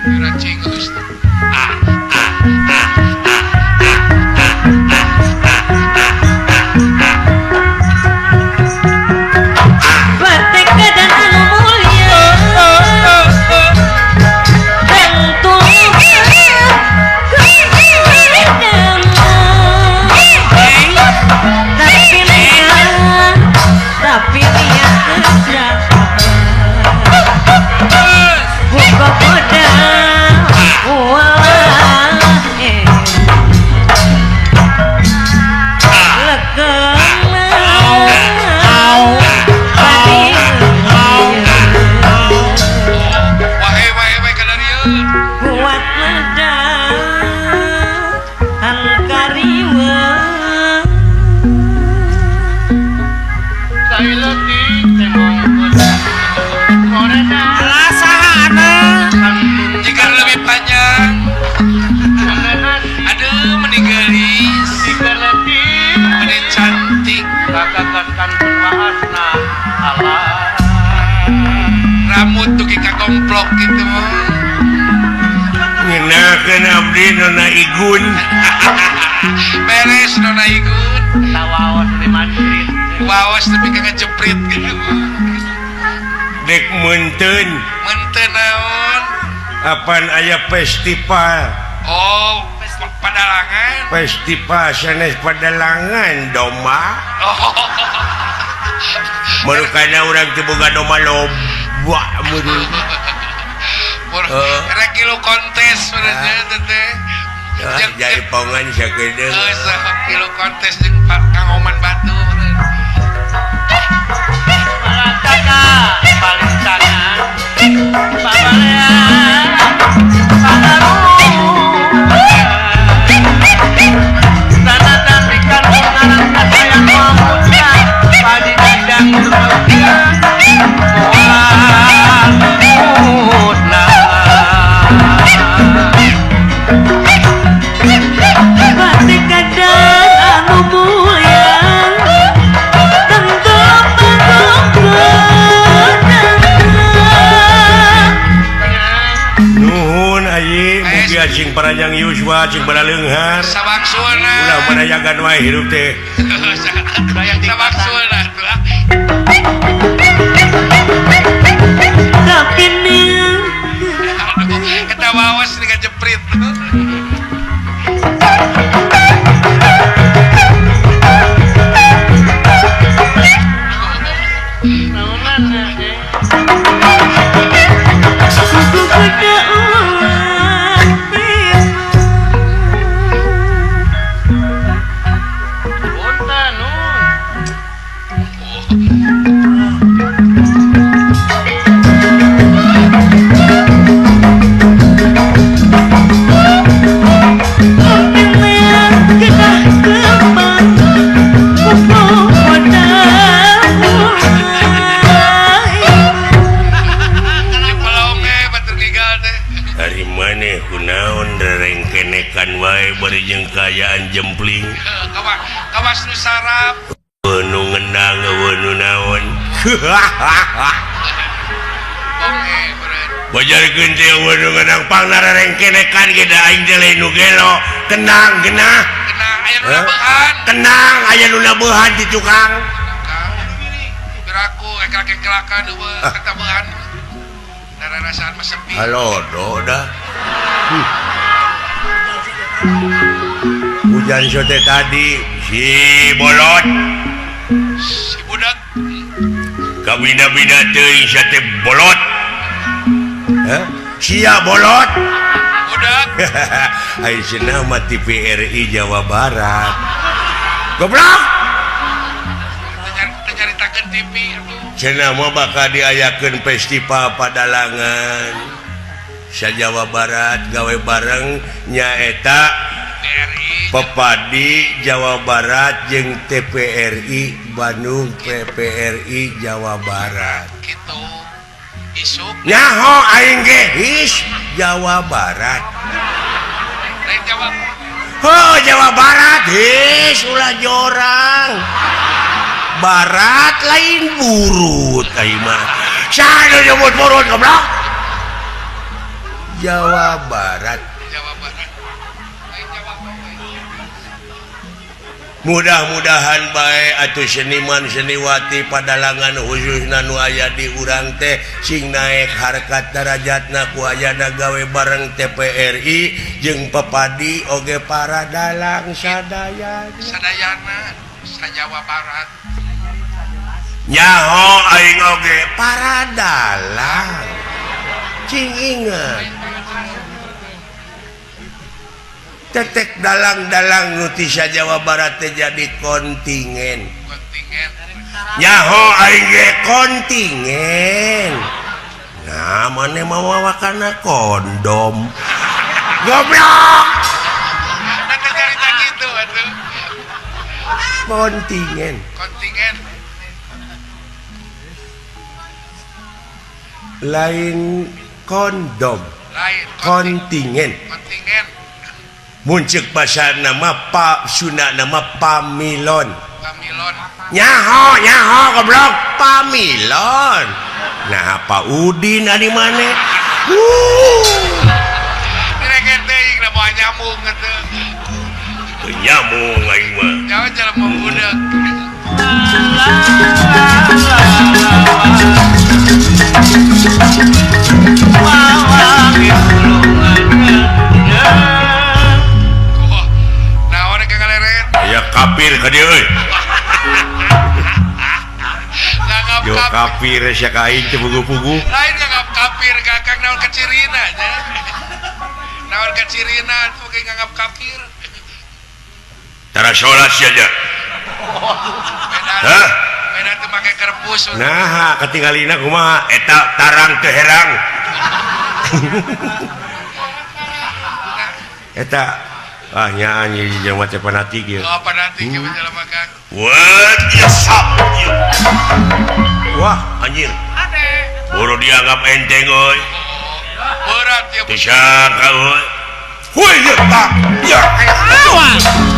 Speaker 2: Racing geus.
Speaker 1: Ah, ah, ah, ah, ah, ah, ah, ah, ah.
Speaker 4: Patekadan anu mulia. Tentu tapi lihat buka pedang wah kuat medan kariwa.
Speaker 2: Jika lebih panjang. Aduh, meninggalis. Meni cantik. Rambut tuh Komplok gitu mah.
Speaker 1: Ngenakeun abdi Nona Igun.
Speaker 2: Beres Nona Igun.
Speaker 3: Tawaos di Madrid.
Speaker 2: Waos tapi kagak jeprit gitu.
Speaker 1: Dek meunteun.
Speaker 2: Meunteun naon?
Speaker 1: Apan aya festival.
Speaker 2: Oh, padalangan.
Speaker 1: Festival sanes padalangan domba.
Speaker 2: Oh.
Speaker 1: Merukana urang teu boga domba loba meureun.
Speaker 2: Rek kilu kontes sebenarnya teh.
Speaker 1: Jaipongan sakedeung.
Speaker 2: Heeh, kilu kontes jeung Kang Oman Batu.
Speaker 3: Malataka palintangan. Pabalean.
Speaker 1: Cing paranjang yuswa cing baraleunghar
Speaker 2: sawaksuna
Speaker 1: ulah manayagan wae hirup teh
Speaker 2: sawaksuna
Speaker 4: tapi
Speaker 2: kita wawas dengan jeprit.
Speaker 1: Kaayaan jempling
Speaker 2: kawas nu sarap
Speaker 1: nu ngendang nu naon bajarkeun teh nu ngendang pangnararengkenekan ge da aing teh lain nu gelo kenang genah
Speaker 2: kenang aya nu nabehan
Speaker 1: kenang aya nu nabehan di tukang
Speaker 2: beraku eklak-eklakan eueuh katabehan dararasaan mah sepi
Speaker 1: halodo dah. Hujan sote tadi si bolot
Speaker 2: si budak
Speaker 1: kabina-bina teuing sate bolot. Hah? Sia bolot
Speaker 2: budak.
Speaker 1: Ai cenah mah TVRI Jawa Barat. Goblok.
Speaker 2: Teu nyaritakeun TV atuh.
Speaker 1: Cenah mah bakal diayakeun festival padalangan sa Jawa Barat gawe bareng nyaeta Pepadi Jawa Barat jeung TPRI Bandung PPRI Jawa Barat
Speaker 2: gitu isuk
Speaker 1: nyaho aing ge his Jawa Barat
Speaker 2: lain Jawa
Speaker 1: oh Jawa Barat his ulah jorang Barat lain burut aing mah saha nu nyebut burut goblok Jawa Barat.
Speaker 2: Jawa Barat.
Speaker 1: Mudah-mudahan bae atuh seniman seniwati padalangan khususna nu aya di urang teh sing naek harkat darajatna ku ayana gawe bareng TPRI jeung Pepadi oge para dalang sadayana.
Speaker 2: Sadayana sa Jawa Barat.
Speaker 1: Nyaho aing oge para dalang. Cing inget. Tetek dalang-dalang nu ti Jawa Barat teh jadi kontingen.
Speaker 2: Kontingen.
Speaker 1: Nyaho aing ge kontingen. Nah, maneh mawa kana kondom. Goblok.
Speaker 2: Nah, teh carita kitu atuh.
Speaker 1: Kontingen.
Speaker 2: Kontingen.
Speaker 1: Lain kondom.
Speaker 2: Lain
Speaker 1: kontingen.
Speaker 2: Kontingen.
Speaker 1: Muncul bahasa nama Pak Sunda nama Pamilon.
Speaker 2: Pamilon.
Speaker 1: Nyaho nyaho goblok Pamilon. Nah Pak Udin ari maneh.
Speaker 2: Direken teuing da moal nyambung atuh.
Speaker 1: Teu nyambung aing mah.
Speaker 2: Jauh jelema budak. Naon ka ngaleret?
Speaker 1: Aya kafir ka dieu euy. Yo kafir sia ka aing teu pugu-pugu.
Speaker 2: Lain nganggap kafir ka Kang naon kacirina nya. Naon kacirina atuh ge nganggap kafir.
Speaker 1: Tara salat sia nya. Hah?
Speaker 2: Beda teu make kerpus.
Speaker 1: Nah, katingalina kumaha? Eta tarang teu herang. Eta ah nya anjing jelema teh fanatik ieu.
Speaker 2: Oh, fanatik ieu jelema Kang.
Speaker 1: Wah, wah, anjir. Boro dianggap enteng euy.
Speaker 2: Berat ya.
Speaker 1: Teu sangka euy. Huy, ya tak. Ya.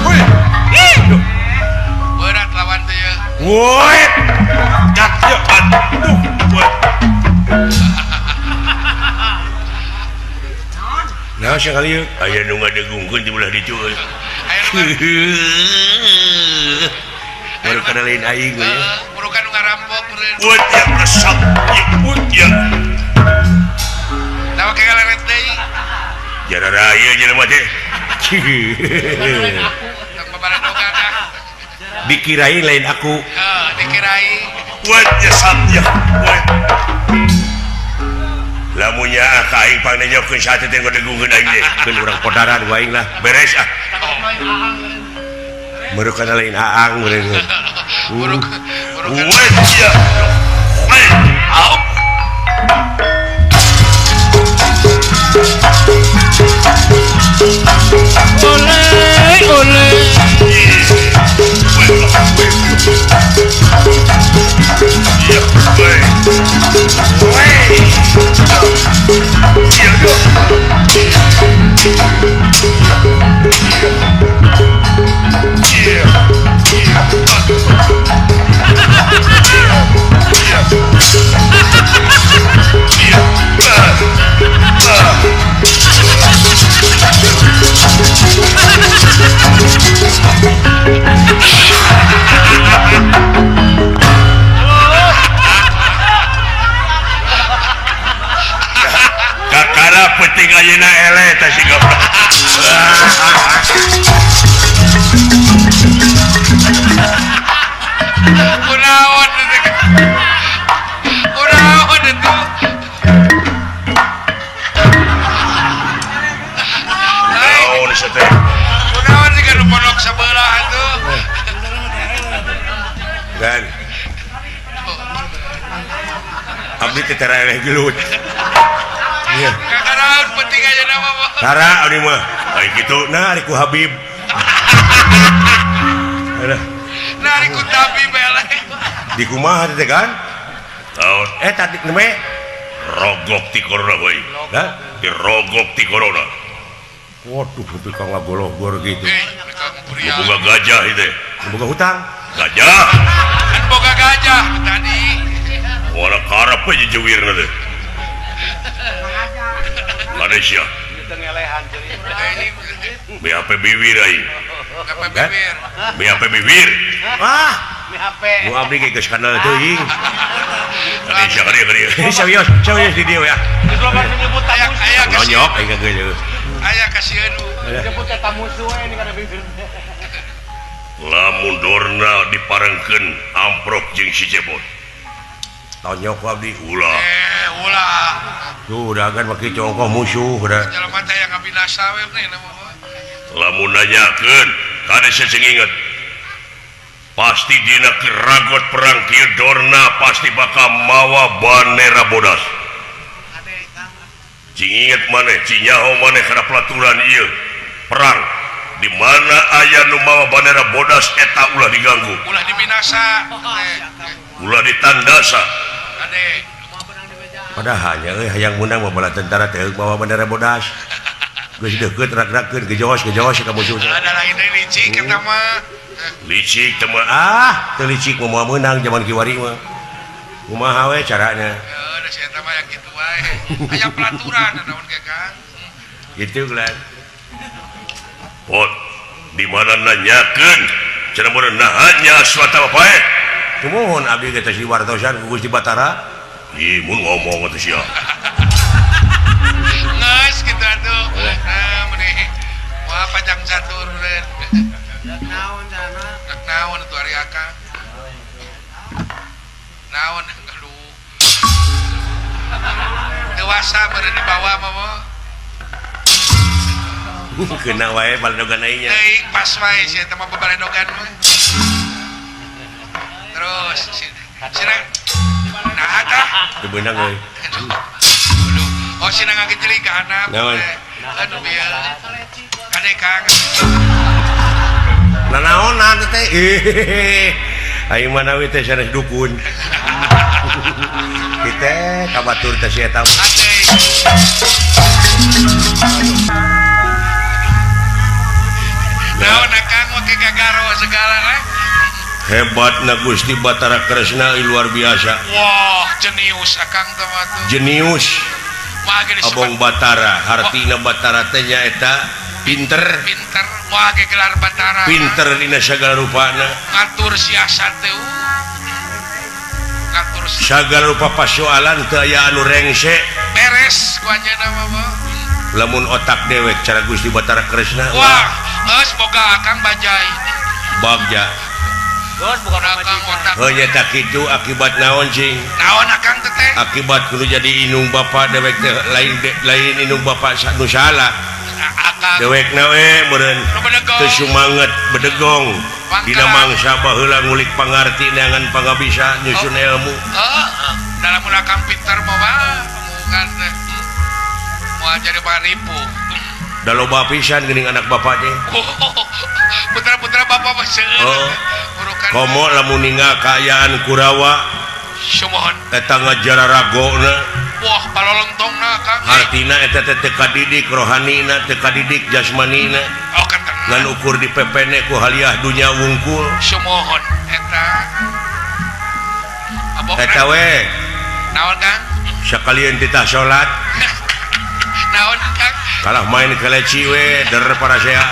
Speaker 1: Huy.
Speaker 2: Berat lawan teh ya.
Speaker 1: Woi. Dak ya aduh. Woi. Nah, sekali ieu aya nu ngadegungkeun di belah ditu euy. Baru kana lain aing we.
Speaker 2: Baru kan ngarampok meureun.
Speaker 1: Woi, ya resep. Ya, ya.
Speaker 2: Nah, make galeret deui.
Speaker 1: Jarara ieu jelema teh. Dikirain lain aku.
Speaker 2: Heeh, dikirain.
Speaker 1: Woi, ya sap ya. Woi. Lamunnya ka aing pangnenyokeun sate teh ngadegungkeun aing teh. Keun urang podaran ku aing lah. Beres ah. Merukan lain aang meureun. Woi, ya. Woi. Au.
Speaker 3: Oleh, oleh.
Speaker 1: Kakara penting ayeuna eleh teh si goblok.
Speaker 2: Kunaon teh? Kunaon itu?
Speaker 1: Naon sia teh?
Speaker 2: Kunaon sih kan pondok sebelah atuh.
Speaker 1: Dan abdi teh tara eleh gelut. Iya.
Speaker 2: Kakaraon penting ayeuna mah.
Speaker 1: Tara abdi mah. Ai kitu nah ari ku Habib. Alah.
Speaker 2: Nah ari ku Tabib eleh.
Speaker 1: Di kumaha teh kan? Naon? Tadi neme rogok ti corona we. Hah? Dirogok ti corona. Waduh, tapi kang ngagologor gitu. Boga gajah itu. Boga hutang. Gajah.
Speaker 2: Kan boga gajah tadi.
Speaker 1: Wala karep aja jewirna teh. Malaysia. BHP bibir aing.
Speaker 2: BHP bibir.
Speaker 1: BHP bibir. Ah,
Speaker 3: BHP.
Speaker 1: Nu abdi ge geus kanal teuing. Malaysia ka dieu ka dieu. Serius, serius di dieu ya.
Speaker 2: Aya
Speaker 1: nonyok aing ka geus.
Speaker 2: Aya kasieun.
Speaker 3: Disebut eta musuh we ini kana bibir.
Speaker 1: Lamun dorna diparengkeun amprok jeung si Cebot. Tonyok ku abdi ulah.
Speaker 2: Ulah.
Speaker 1: Tuh dagan make congkoh musuh udah.
Speaker 2: Jelema teh yang ngabinasa we nih mah.
Speaker 1: Lamun nanyakeun kade sing inget. Pasti dina keragot perang kieu dorna pasti bakal mawa bandera bodas. Cing inget maneh, cing nyaho maneh kana pelaturan ieu perang di mana aya nu mawa bandera bodas eta ulah diganggu.
Speaker 2: Ulah dibinasa.
Speaker 1: Ulah ditandasa.
Speaker 2: Ade.
Speaker 1: Padahalnya euy hayang meunang mah bala tentara teh mawa bandera bodas. Geus deukeut rak-rakeun gejos-gejos ka musuh.
Speaker 2: Ada lain deui licik eta mah.
Speaker 1: Licik teh mah ah, teu licik mah moal meunang jaman kiwari mah. Kumaha we carana?
Speaker 2: Heuh, da Geus eta mah yang kitu wae. Aya pelaturan naon ge Kang.
Speaker 1: Gitu lah. Pot di mana nanyakeun cenah mun nahanya suatu bae. Tumuhun abdi ge teh wartosan ku Gusti Batara. Ih mun ngomong atuh sia.
Speaker 2: Geus kitu atuh. Nah meni wah panjang catur eureun.
Speaker 3: Rek naon cenah?
Speaker 2: Rek naon atuh ari Akang? Naon aduh. Dewasa meureun dibawa mah mah.
Speaker 1: Kena wae baledogan aing nya.
Speaker 2: Teuing pas wae sia eta mah babaledogan mah. Terus sina nah tah
Speaker 1: Teu beunang euy.
Speaker 2: Aduh. Oh sina ngagejeling ka handap.
Speaker 1: Naon?
Speaker 2: Aduh bieu. Kade Kang.
Speaker 1: Nanaonan teh. Aing mah nawi teh sanes dukun. Kita ka batur teh si eta.
Speaker 2: Naon Akang make gagaro segala eh?
Speaker 1: Hebatna Gusti Batara Kresna luar biasa.
Speaker 2: Wah, jenius Akang teh mah tuh.
Speaker 1: Jenius. Abong Batara, hartina Batara teh nyaeta pinter.
Speaker 2: Pinter, wah ge gelar Batara.
Speaker 1: Pinter dina sagala rupana.
Speaker 2: Ngatur siasat teh. Ngatur
Speaker 1: sagala rupa pasoalan teu aya anu rengse.
Speaker 2: Beres ku anjeunna mah.
Speaker 1: Lamun otak dewek cara Gusti Batara Kresna.
Speaker 2: Wah, geus boga Akang bajai.
Speaker 1: Bagja.
Speaker 3: Geus bukan
Speaker 2: Akang otak.
Speaker 1: Heuh nya tak kitu akibat naon cing?
Speaker 2: Naon Akang teh teh?
Speaker 1: Akibat kudu jadi inung bapa dewek teh lain inung bapa nu salah.
Speaker 2: Akang
Speaker 1: dewekna we meureun teu sumanget bedegong dina mangsa baheula ngulik pangarti neangan pangabisa nyusun ilmu.
Speaker 2: Heeh, dalam mun Akang pinter mah omongan teh. Moal jadi paripu.
Speaker 1: Da loba pisan geuning anak bapak teh.
Speaker 2: Putra-putra bapak mah seueur.
Speaker 1: Oh. Komo lamun ninggal kaayaan Kurawa
Speaker 2: Sumohon
Speaker 1: eta ngajararagona.
Speaker 2: Wah, palolontongna Kang.
Speaker 1: Hartina eta teh teu kadidik rohanina, teu kadidik jasmanina.
Speaker 2: Oh, kantena.
Speaker 1: Ngan ukur dipepene ku haliah dunya wungkul.
Speaker 2: Sumohon eta. Abok
Speaker 1: eta we.
Speaker 2: Naon Kang?
Speaker 1: Sakalian titah salat.
Speaker 2: Naon Kang?
Speaker 1: Kalah main keleci we der parasea.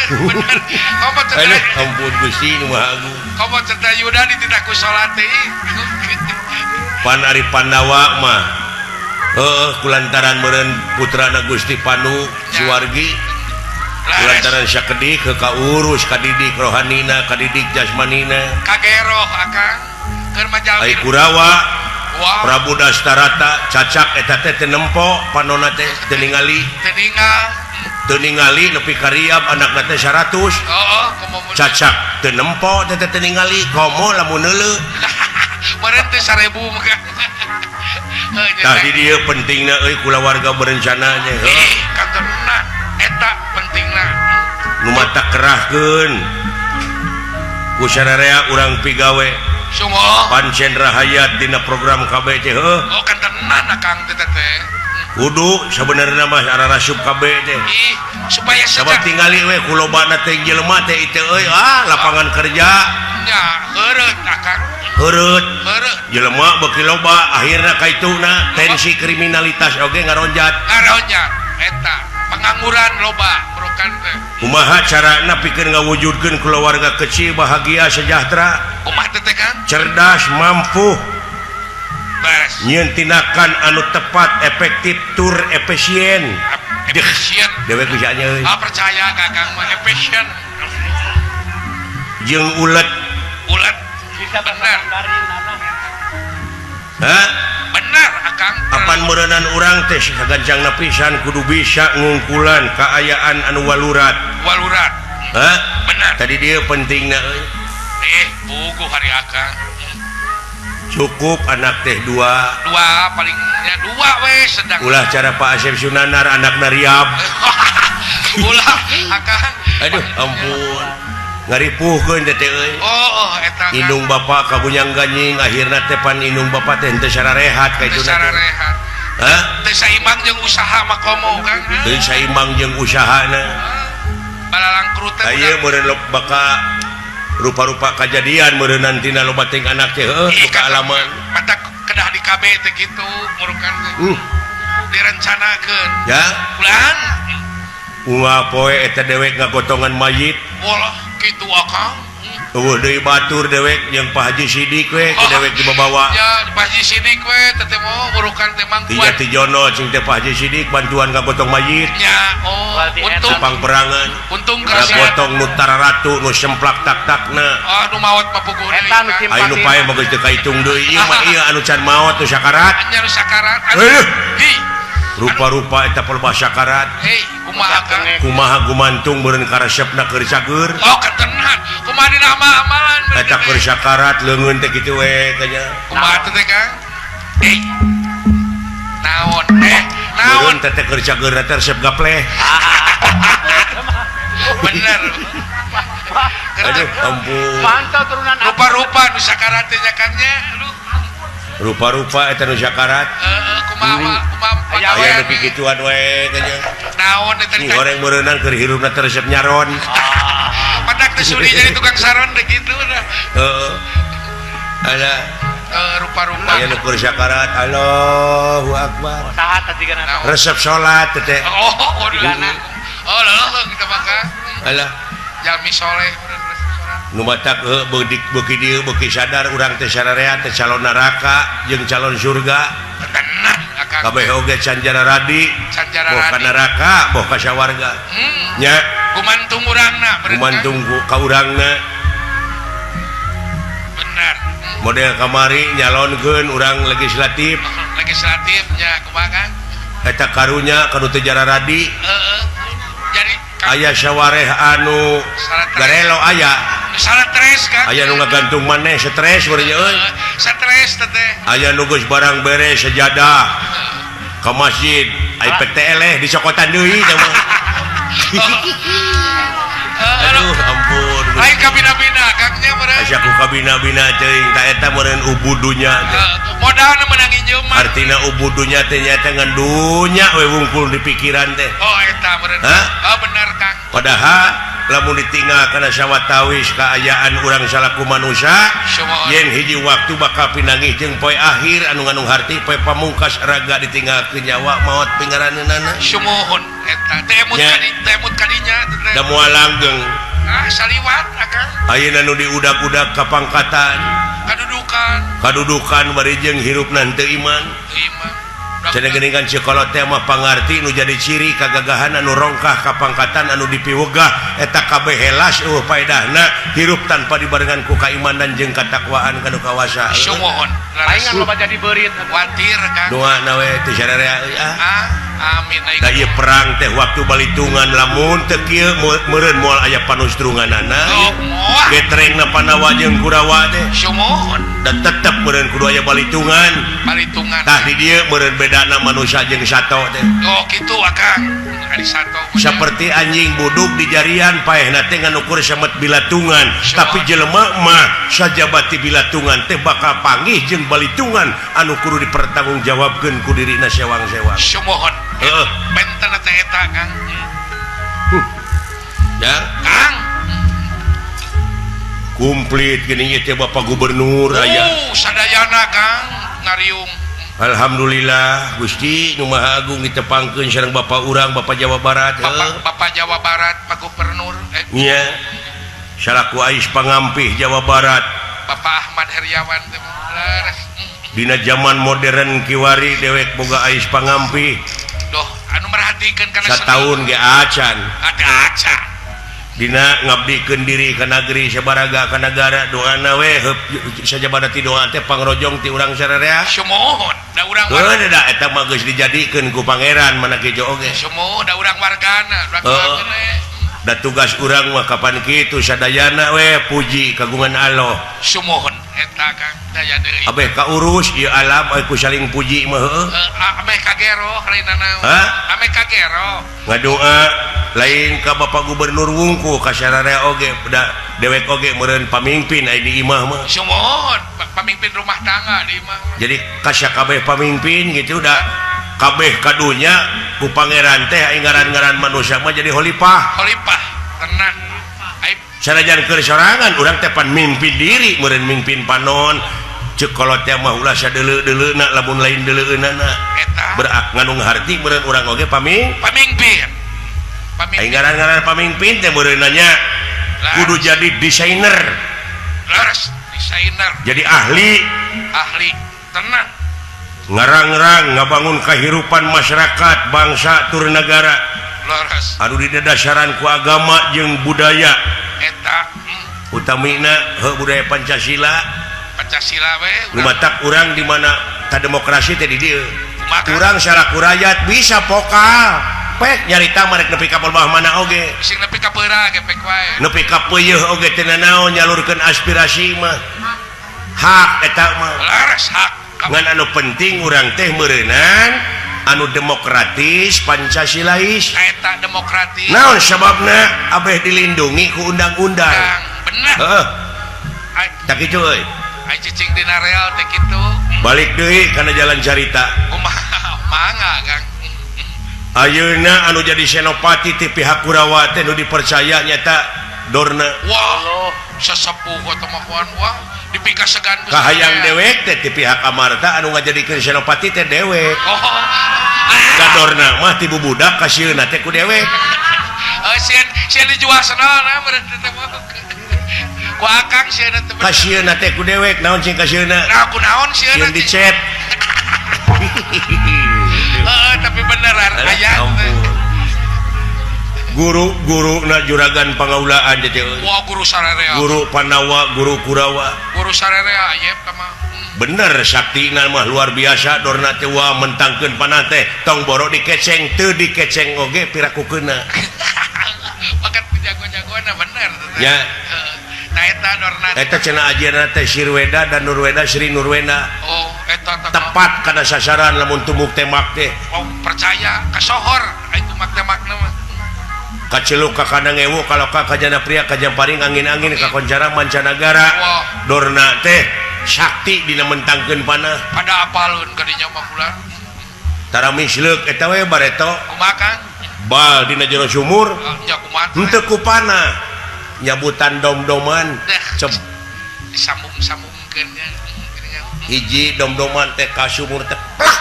Speaker 2: Bener. Komo cerita.
Speaker 1: Ampun Gusti nu Maha Agung.
Speaker 2: Komo cerita Yuda dititah ku salat teh.
Speaker 1: Pan ari Pandawa mah heuh kulantaran meureun putrana Gusti Panu Suwargi. Kulantaran sakedik heuh kaurus kadidik rohanina, kadidik jasmanina.
Speaker 2: Kageroh Akang. Keur majalmi.
Speaker 1: Ai Kurawa Prabu Dastarata cacak eta teh teu nempo panona teh teu ningali.
Speaker 2: Teu ningal.
Speaker 1: Teu ningali nepi ka riab anakna teh 100.
Speaker 2: Heeh, komo
Speaker 1: cacak teu nempo teh teu ningali komo lamun neuleuh.
Speaker 2: Meureun teh 1000 mah.
Speaker 1: Tah di dieu pentingna euy kulawarga berencana nya.
Speaker 2: Ih, kantena eta pentingna.
Speaker 1: Nu mata kerahkeun. Ku sararea urang pigawe.
Speaker 2: Sumoh.
Speaker 1: Pancen rahayat dina program KB teh heuh.
Speaker 2: Oh, kantenan Akang teh teh.
Speaker 1: Kudu sebenarnya mah ararasup KB teh.
Speaker 2: Ih, supaya
Speaker 1: sabab tingali we kulobana teh jelema teh ieu euy ah lapangan kerja.
Speaker 2: Nya, heureut Akang.
Speaker 1: Heureut.
Speaker 2: Heureut.
Speaker 1: Jelema beuki loba akhirna kaituna tensi kriminalitas oge ngaronjat.
Speaker 2: Ngaronjat eta pengangguran loba merukan teh.
Speaker 1: Kumaha carana pikeun ngawujudkeun keluarga kecil bahagia sejahtera?
Speaker 2: Kumaha teh Kang?
Speaker 1: Cerdas, mampu.
Speaker 2: Nyieun
Speaker 1: tindakan anu tepat, efektif, tur efisien.
Speaker 2: Efisien.
Speaker 1: Dewek bisa nya euy.
Speaker 2: Ah percaya ka Kang mah efisien.
Speaker 1: Jeung ulet.
Speaker 2: Ulet. Bener.
Speaker 1: Hah?
Speaker 2: Bener Akang.
Speaker 1: Apan meureunan urang teh sagancangna pisan kudu bisa ngungkulan kaayaan anu walurat.
Speaker 2: Walurat.
Speaker 1: Hah?
Speaker 2: Bener.
Speaker 1: Tadi dia pentingna euy.
Speaker 2: Puguh hari Akang.
Speaker 1: Cukup anak teh dua.
Speaker 2: Dua palingnya dua we sedang.
Speaker 1: Ulah cara Pak Asep Sunanar anakna riab.
Speaker 2: Ulah Akang.
Speaker 1: Aduh ampun. Ngaripuhkeun teh teh euy.
Speaker 2: Oh, eta.
Speaker 1: Indung bapak kagunyang ganying akhirna teh pan indung bapak teh henteu sararehat ka itu.
Speaker 2: Sararehat.
Speaker 1: Hah?
Speaker 2: Teu saimbang jeung usaha mah komo Kang.
Speaker 1: Teu saimbang jeung usahana.
Speaker 2: Balalangkrut teh.
Speaker 1: Ieu meureun baka Rupa-rupa kajadian meureunan tina loba ting anak teh heuh kaalaman.
Speaker 2: Mata kedah di KB teh kitu murukan teh. Direncanakeun.
Speaker 1: Ya.
Speaker 2: Ulang.
Speaker 1: Unggal poe eta dewek ngagotongan mayit.
Speaker 2: Walah kitu akang.
Speaker 1: Eueuh deui batur dewek jeung Pak Haji Sidik we ke dewek dibawa.
Speaker 2: Ya, Pak Haji Sidik we teh teh mau murukan teh mangkuan.
Speaker 1: Ti Jono cing teh Pak Haji Sidik bantuan ngagotong mayit.
Speaker 2: Ya, oh, untung
Speaker 1: pangperangan.
Speaker 2: Untung kerasa.
Speaker 1: Ngagotong nu tararatu nu semplak tak-takna.
Speaker 2: Oh, nu maot mah puguh deui.
Speaker 3: Eta nu simpati.
Speaker 1: Anu pae mah geus teu kaitung deui ieu mah ieu anu can maot nu sakarat.
Speaker 2: Nya nu sakarat. Hi.
Speaker 1: Rupa-rupa eta palebah sakarat.
Speaker 2: Hei, kumaha Kang?
Speaker 1: Kumaha gumantung meureun karesepna keur cager.
Speaker 2: Oh, ketenan. Kumaha dina amal-amalan
Speaker 1: eta keur sakarat leungeun teh kitu we tanya.
Speaker 2: Kumaha teh Kang? Eh. Naon? Naon?
Speaker 1: Meureun teh keur cager teh resep gapleh.
Speaker 2: Bener.
Speaker 1: Aduh, ampun.
Speaker 3: Mantau turunan
Speaker 2: rupa-rupa nu sakarat teh nya Kang nya. Aduh.
Speaker 1: Rupa-rupa eta nu sakarat.
Speaker 2: Heeh, kumaha kumaha
Speaker 1: aya nu kikituan we tanya.
Speaker 2: Naon eta
Speaker 1: teh? Goreng meureunnan keur hirupna teh resep nyaron.
Speaker 2: Padak teh sudi jadi tukang saron teh kitu dah.
Speaker 1: Heeh. Ada
Speaker 2: rupa-rupa
Speaker 1: aya nu keur sakarat Allahu akbar.
Speaker 3: Saha teh jigana?
Speaker 1: Resep salat teh.
Speaker 2: Oh, oh leuh kita mah Kang.
Speaker 1: Alah,
Speaker 2: jalmi soleh.
Speaker 1: Nu matak beuki dieu beuki sadar urang teh sararea teh calon neraka jeung calon surga.
Speaker 2: Tenan akang.
Speaker 1: Kabeh oge canjara radi,
Speaker 2: canjara
Speaker 1: boh ka
Speaker 2: radi.
Speaker 1: Neraka, boh ka sawarga. Nya
Speaker 2: gumantung urangna,
Speaker 1: gumantung ka urangna.
Speaker 2: Bener.
Speaker 1: Model kamari nyalonkeun urang legislatif.
Speaker 2: Legislatif nya kumaha Kang?
Speaker 1: Eta karunya kanu teu jara radi.
Speaker 2: Heeh. Jadi
Speaker 1: aya sawareh anu garelo aya.
Speaker 2: Salah stres Kang.
Speaker 1: Aya nu ngagantung maneh stres beureun euy.
Speaker 2: Stres teh.
Speaker 1: Aya nu geus barang beres sejadah ka masjid, ai PTL dicokotan deui teh mah. Aduh ampun.
Speaker 2: Lain kabina-bina Kang nya meureun.
Speaker 1: Asa ku kabina-bina teuing ta eta meureun ubudunya teh.
Speaker 2: Modalna meunang injeuman.
Speaker 1: Artina ubudunya teh nyaeta ngan dunya we wungkul di pikiran teh.
Speaker 2: Oh eta meureun. Oh bener Kang.
Speaker 1: Padahal lamun ditinggal kana sawatawis kaayaan urang salaku manusia yen hiji waktu bakal pinanggih jeung poe akhir anu ngandung harti poe pamungkas raga ditinggalkeun nyawa maot pingaraneunana.
Speaker 2: Sumuhun eta teh emut kadi teh emut kadinya teh.
Speaker 1: Da moal langgeng.
Speaker 2: Ah saliwat akang.
Speaker 1: Ayeuna nu diudag-udag ka pangkatan,
Speaker 2: kadudukan.
Speaker 1: Kadudukan bari jeung hirupna teu iman.
Speaker 2: Teu iman.
Speaker 1: Cenah geuningan sekolah teh mah pangarti nu jadi ciri kagagahan anu rongkah ka pangkatan anu dipiwegah eta kabeh helas eueuh paedahna hirup tanpa dibarengan ku kaimanan jeung katakwaan kanu kawasa.
Speaker 2: Sumuhun.
Speaker 3: Palingan loba jadi beurit
Speaker 2: watir Kang.
Speaker 1: Doana we teu sararea euy ah.
Speaker 2: Amin.
Speaker 1: Da ieu perang teh waktu balitungan lamun teu kieu meureun moal aya panustrunganana. Getrengna Pandawa jeung Kurawa teh.
Speaker 2: Sumuhun.
Speaker 1: Dan tetep meureun kudu aya balitungan.
Speaker 2: Balitungan.
Speaker 1: Tah di dieu meureun bedana manusia jeung sato teh.
Speaker 2: Oh kitu akang. Ari sato.
Speaker 1: Seperti anjing buduk di jarian paehna teh ngan ukur samet bilatungan, tapi jelema mah sajabati bilatungan teh bakal panggih jeung balitungan anu kudu dipertanggungjawabkeun ku dirina sewang-sewang.
Speaker 2: Sumuhun.
Speaker 1: Heeh.
Speaker 2: Benten teh eta Kang.
Speaker 1: Ya,
Speaker 2: Kang.
Speaker 1: Komplit geuning ieu teh Bapak Gubernur aya.
Speaker 2: Sadayana Kang ngariung.
Speaker 1: Alhamdulillah Gusti nu Maha Agung ditepangkeun sareng Bapak urang Bapak Jawa Barat.
Speaker 2: Bapak Jawa Barat Pak Gubernur.
Speaker 1: Nya. Salaku ais pangampih Jawa Barat.
Speaker 2: Bapak Ahmad Heriawan teh leres.
Speaker 1: Dina zaman modern kiwari dewek boga ais pangampih.
Speaker 2: Doh, anu merhatikeun kana
Speaker 1: sataun ge acan.
Speaker 2: Ada acan.
Speaker 1: Dina ngabdikeun diri ka nagri sabaraga ka nagara doana we sajabana ti doa teh pangrojong ti urang sararea.
Speaker 2: Sumuhun, da urang
Speaker 1: warga. Da eta mah geus dijadikeun ku pangeran mana kejo oge.
Speaker 2: Sumuhun, da urang wargana, urang wargana.
Speaker 1: Da tugas urang mah kapan kitu sadayana we puji kagungan Allah.
Speaker 2: Sumuhun eta Kang daya deui.
Speaker 1: Abeh kaurus ieu alam ku saling puji mah heueuh.
Speaker 2: Ameh kagero lainna naon. Ameh kagero.
Speaker 1: Ngadoa lain ka Bapak Gubernur wungku ka sararea oge da dewek oge meureun pamimpin aya di imah mah.
Speaker 2: Sumuhun, pamimpin rumah tangga di imah.
Speaker 1: Jadi ka sakabeh pamimpin gitu da kabeh kadunya ku pangeran teh ai ngaran-ngaran manusia mah jadi khalifah.
Speaker 2: Khalifah tenang. Ai
Speaker 1: Sanajan keur sorangan urang teh pan mimpin diri meureun mimpin panon. Ceuk kolot teh mah ulah sadeuleu-deuleuna lamun lain deuleueunana.
Speaker 2: Eta
Speaker 1: Berak ngandung harti meureun urang oge
Speaker 2: pamingpin.
Speaker 1: Aing
Speaker 2: Pamingpin.
Speaker 1: ngaran-ngaran pamingpin teh meureun nanya kudu jadi desainer,
Speaker 2: Leres desainer,
Speaker 1: jadi ahli,
Speaker 2: ahli tenang.
Speaker 1: Ngarang-rang ngabangun kehidupan masyarakat, bangsa tur negara.
Speaker 2: Leres.
Speaker 1: Anu didasaran ku agama jeung budaya.
Speaker 2: Eta
Speaker 1: utamina heuh budaya Pancasila.
Speaker 2: Pancasila we
Speaker 1: Nu matak urang di mana ta demokrasi teh di dieu.
Speaker 2: Kumaha?
Speaker 1: Urang salaku rakyat bisa pokal. Pek nyarita marek nepi ka bawah mana oge.
Speaker 2: Sing nepi ka peura ge pek wae.
Speaker 1: Nepi ka peuyeih oge teu nanaon nyalurkeun aspirasi mah. Hak eta mah.
Speaker 2: Leres hak.
Speaker 1: Ngan anu penting urang teh meureunan anu demokratis Pancasilais.
Speaker 2: Eta demokratis.
Speaker 1: Naon sababna abeh dilindungi ku undang-undang.
Speaker 2: Kang, bener.
Speaker 1: Heeh,
Speaker 2: Ai
Speaker 1: tak kitu euy.
Speaker 2: Ai cicing dina real teh kitu.
Speaker 1: Balik deui kana jalan carita.
Speaker 2: Kumaha mangga Kang.
Speaker 1: Ayeuna anu jadi senopati ti pihak Kurawa teh nu dipercaya nyata Dorna.
Speaker 2: Wah, sesepuh atau makuan wah dipikasegan ku
Speaker 1: Kahayang
Speaker 2: sadaya.
Speaker 1: dewek teh ti pihak Amarta anu ngajadikeun senopati teh dewek.
Speaker 2: Oh.
Speaker 1: Ka Dorna mah ti bubudak kasieuna teh ku dewek.
Speaker 2: Oh, sieun sieun dijual senona meureun teh mah. Ku akang sieun teh bener.
Speaker 1: Kasieuna teh ku dewek naon sing kasieuna?
Speaker 2: Nah, ku naon sieun
Speaker 1: Sieun dicet.
Speaker 2: Heeh, tapi beneran
Speaker 1: Alah,
Speaker 2: aya teh.
Speaker 1: ampun. Guru-guru na juragan pangaulaan teh.
Speaker 2: Wah, guru sararea.
Speaker 1: Guru Pandawa, guru Kurawa.
Speaker 2: Guru sararea ayep teh mah.
Speaker 1: Bener saktina mah luar biasa Dorna teh wah mentangkeun panah teh tong boro dikeceng teu dikeceng oge piraku keuna.
Speaker 2: Bakat jago-jagoana bener teh.
Speaker 1: Ya.
Speaker 2: Heeh. Nah eta Dorna.
Speaker 1: Eta cenah ajianna teh Sirweda dan Nurweda Sri Nurweda.
Speaker 2: Oh, eta teh.
Speaker 1: Tepat kana sasaran lamun tumuk tembak teh.
Speaker 2: Oh, percaya kasohor ai tumak-temakna mah.
Speaker 1: Kaceluk ka kandang ewu kaloka kajana pria kajamparing angin-angin kakoncara mancanagara.
Speaker 2: Wah.
Speaker 1: Dorna teh sakti dina mentangkeun panah.
Speaker 2: Pada apaleun ka dinya mah kula.
Speaker 1: Tara misleuk eta we bareto.
Speaker 2: Kumaha Kang?
Speaker 1: Bal dina jero sumur.
Speaker 2: Nya kumaha?
Speaker 1: Henteu ku panah. Nyabutan dom-doman. Cep
Speaker 2: Disambung-sambungkeun nya.
Speaker 1: Hiji dom-doman teh ka sumur teh plak.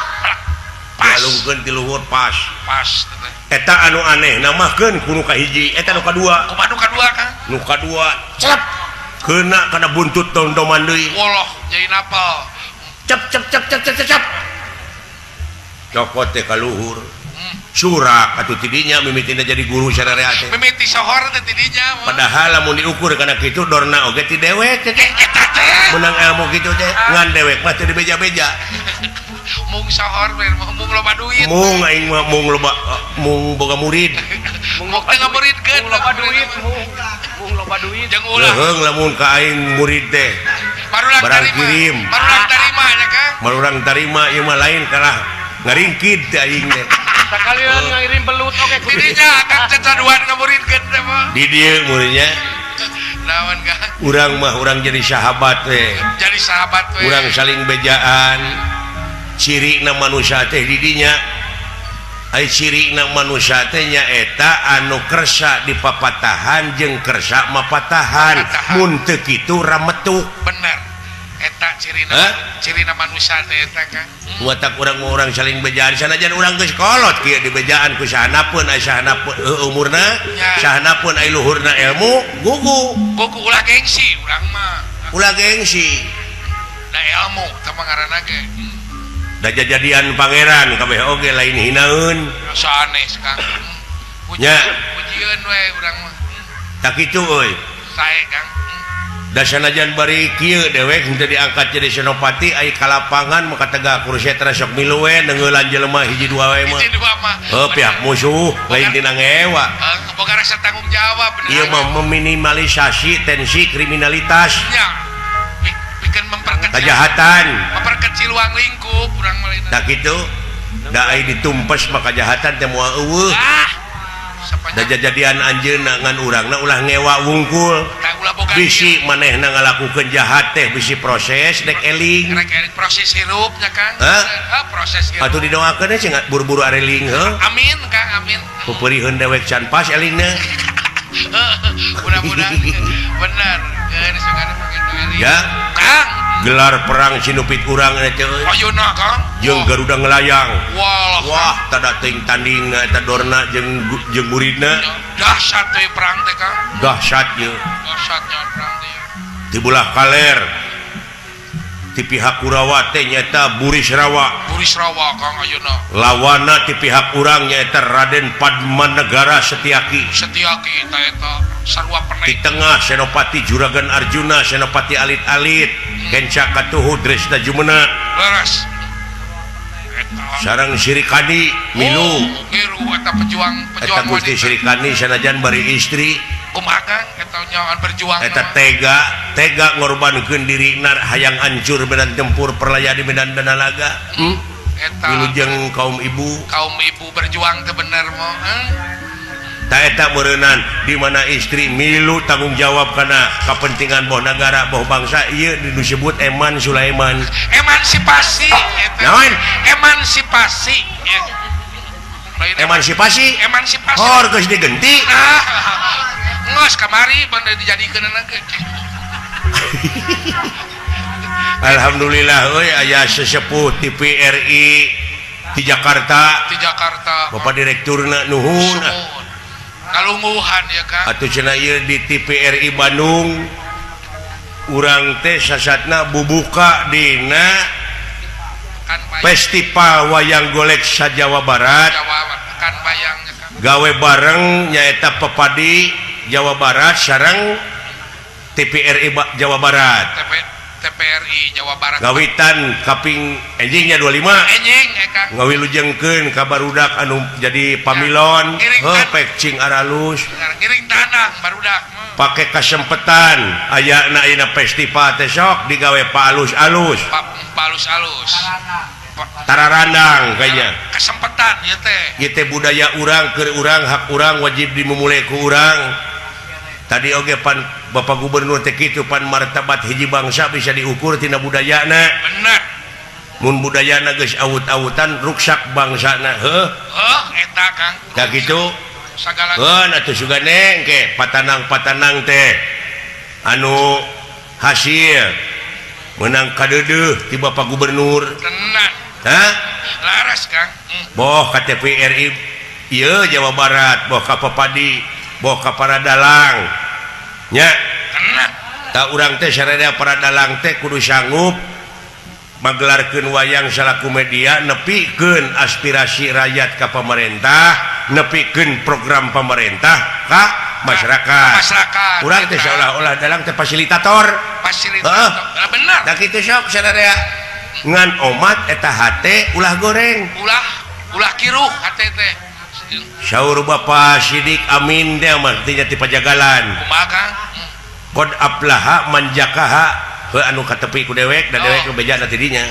Speaker 2: Pas.
Speaker 1: Dialungkeun ti luhur pas.
Speaker 2: Pas teh.
Speaker 1: Eta anu aneh namahkeun ku nu kahiji, eta nu kadua.
Speaker 2: Kumaha nu kadua Kang?
Speaker 1: Nu kadua celep. Kena kana buntut dom-doman deui.
Speaker 2: Woloh, jadi napal.
Speaker 1: Cep cep cep cep cep cep, cep. Cokot teh ka luhur. Surak atuh tidinya mimitina jadi guru sararea teh.
Speaker 2: Mimiti sohor teh tidinya.
Speaker 1: Padahal lamun diukur kana kitu Dorna oge ti dewek teh.
Speaker 2: Eta teh.
Speaker 1: Menang ilmu kitu teh ngan dewek mah teu dibeja-beja.
Speaker 2: Mung sohor we mung loba duit.
Speaker 1: Mung aing mah mung loba mung boga murid.
Speaker 2: Mung teu ngamuridkeun
Speaker 3: Mung loba duit, mung mung loba duit.
Speaker 2: Jeung ulah.
Speaker 1: Leuheung lamun ka aing murid teh.
Speaker 2: Barulang
Speaker 1: Barang
Speaker 2: tarima.
Speaker 1: kirim.
Speaker 2: Barulang tarima nya Kang.
Speaker 1: Barulang tarima ieu mah lain kalah ngaringkid teh aing teh.
Speaker 3: Sakalian ngirim belut oge kudu.
Speaker 2: Tidinya akang cacaduan ngamuridkeun teh mah.
Speaker 1: Di dieu muridnya
Speaker 2: Naon Kang?
Speaker 1: urang mah urang jadi sahabat teh.
Speaker 2: Jadi sahabat we.
Speaker 1: Urang saling bejaan. Cirina manusia teh di dinya. Ai cirina manusia teh nyaeta anu kersa dipapatahan jeung kersa mapatahan. Mun teu kitu rametuk.
Speaker 2: Bener. Eta cirina cirina manusia teh eta Kang.
Speaker 1: Watak urang mah urang saling bejaan sanajan urang geus kolot kieu dibejaan ku sahanapeun ai sahanapeun umurna, sahanapeun ai luhurna ilmu gugu.
Speaker 2: Gugu ulah gengsi urang mah.
Speaker 1: Ulah gengsi.
Speaker 2: Da ilmu teh mah ngaranna ge.
Speaker 1: Da jajadian pangeran kabeh oge lain hinaeun.
Speaker 2: Sanes Kang.
Speaker 1: Nya.
Speaker 2: Pujieun we urang mah.
Speaker 1: Tak kitu euy.
Speaker 2: Sae Kang.
Speaker 1: Da sanajan bari kieu dewek henteu diangkat jadi senopati ai ka lapangan maka tegak kursetra sok milu we neungeulan jelema hiji dua we mah.
Speaker 2: Hiji dua mah.
Speaker 1: Heuh pihak musuh lain tina ngewa.
Speaker 2: Boga rasa tanggung jawab bener.
Speaker 1: Ieu mah meminimalisasi tensi kriminalitas.
Speaker 2: Nya. Pikeun memperkecil
Speaker 1: kejahatan.
Speaker 2: Memperkecil ruang lingkup urang mah lain.
Speaker 1: Da kitu da ai ditumpes mah kejahatan teh moal eueuh.
Speaker 2: Ah.
Speaker 1: Da jajadian anjeunna ngan urangna ulah ngewa wungkul. Bisi manehna ngalakukeun jahat teh bisi proses dek eling.
Speaker 2: Rek eling proses hirup nya Kang.
Speaker 1: Hah?
Speaker 2: Proses hirup.
Speaker 1: Atuh didoakeun sing buru-buru areling heuh.
Speaker 2: Amin Kang, amin.
Speaker 1: Peupeuriheun dewek can pas elingna.
Speaker 2: Mudah-mudahan bener.
Speaker 1: Ya.
Speaker 2: Kang,
Speaker 1: gelar perang Sinupit urang eta euy.
Speaker 2: Ayeuna Kang.
Speaker 1: Jeung Garuda ngelayang.
Speaker 2: Wah,
Speaker 1: wah tada teuing tandingna eta dorna jeung jeung muridna.
Speaker 2: Dahsyat we perang teh Kang.
Speaker 1: Dahsyat ye.
Speaker 2: Dahsyatnya perang teh.
Speaker 1: Di belah kaler ti pihak Kurawa teh nyaeta Burisrawa.
Speaker 2: Burisrawa Kang ayeuna.
Speaker 1: Lawana ti pihak urang nyaeta Raden Padmanegara Setiaki.
Speaker 2: Setiaki ta eta sarua penek.
Speaker 1: Di tengah Senopati Juragan Arjuna, Senopati Alit-alit, Kenca Katuhu Dresna Jumena.
Speaker 2: Leres. Eta
Speaker 1: Sareng Sirikandi milu.
Speaker 2: Oh, ngiru eta pejuang-pejuang
Speaker 1: Eta Gusti Sirikandi sanajan bari istri.
Speaker 2: Kumaha Kang eta nyawan berjuang
Speaker 1: eta tega tega ngorbankeun dirina hayang hancur medan tempur perlaya di medan danalaga.
Speaker 2: Eta
Speaker 1: wilujeng kaum ibu
Speaker 2: berjuang teh bener mo.
Speaker 1: Ta eta meureunnan di mana istri milu tanggung jawab kana kepentingan boh nagara boh bangsa ieu disebut Eman Sulaiman.
Speaker 2: Emansipasi eta.
Speaker 1: Naon?
Speaker 2: Emansipasi.
Speaker 1: Emansipasi?
Speaker 2: Emansipasi.
Speaker 1: Hor geus digenti.
Speaker 2: Ngos kamari banda dijadikeun ge.
Speaker 1: Alhamdulillah euy aya sesepuh TVRI di Jakarta.
Speaker 2: Di Jakarta.
Speaker 1: Bapak direkturna nuhun.
Speaker 2: Kalungguhan ya Kang.
Speaker 1: Atuh cenah ieu di TVRI Bandung urang teh sasatna bubuka dina Festival Wayang Golek sa Jawa Barat.
Speaker 2: Jawa bayang ya Kang.
Speaker 1: Gawe bareng nyaeta Pepadi Jawa Barat sareng TPRI Jawa Barat.
Speaker 2: TPRI Jawa Barat.
Speaker 1: Gawitan kaping enjingnya 25.
Speaker 2: Enjing eta.
Speaker 1: Ngawilujengkeun ka barudak anu jadi pamilon, heuh pek cing aralus.
Speaker 2: Ngiring tanah barudak.
Speaker 1: Pake kasempetan ayana ayeuna festival teh sok digawe pa alus-alus.
Speaker 2: Pa alus-alus.
Speaker 1: Tararandang kayaknya.
Speaker 2: Kesempetan ieu teh.
Speaker 1: Ieu teh budaya urang keur urang hak urang wajib dimumule ku urang. Tadi oge pan Bapak Gubernur teh kitu pan martabat hiji bangsa bisa diukur tina budayana.
Speaker 2: Bener.
Speaker 1: Mun budayana geus awut-awutan ruksak bangsana heuh.
Speaker 2: Heuh eta Kang.
Speaker 1: Da kitu.
Speaker 2: Sagala.
Speaker 1: Heuh atuh sugane engke patanang-patanang teh anu hasil menang kadeudeuh ti Bapak Gubernur.
Speaker 2: Tenan.
Speaker 1: Hah?
Speaker 2: Laras Kang.
Speaker 1: Boh ka TVRI ieu Jawa Barat, boh ka Papadi, boh ka para dalang nya. Tak urang teh sararea para dalang teh kudu sanggup magelarkeun wayang salaku media nepikeun aspirasi rakyat ka pemerintah, nepikeun program pemerintah ka masyarakat.
Speaker 2: Masyarakat.
Speaker 1: Urang teh seolah-olah dalang teh fasilitator.
Speaker 2: Fasilitator.
Speaker 1: Heeh.
Speaker 2: Bener.
Speaker 1: Da kitu sok sararea ngan omat eta hate ulah goreng.
Speaker 2: Ulah ulah kiruh hate teh.
Speaker 1: Syaur Bapak Sidik Amin teh mah teh ti Pajagalan.
Speaker 2: Kumaha Kang?
Speaker 1: Qad aflaha manjakaha heuh anu katepi ku dewek da dewek nu bejana ti dinya.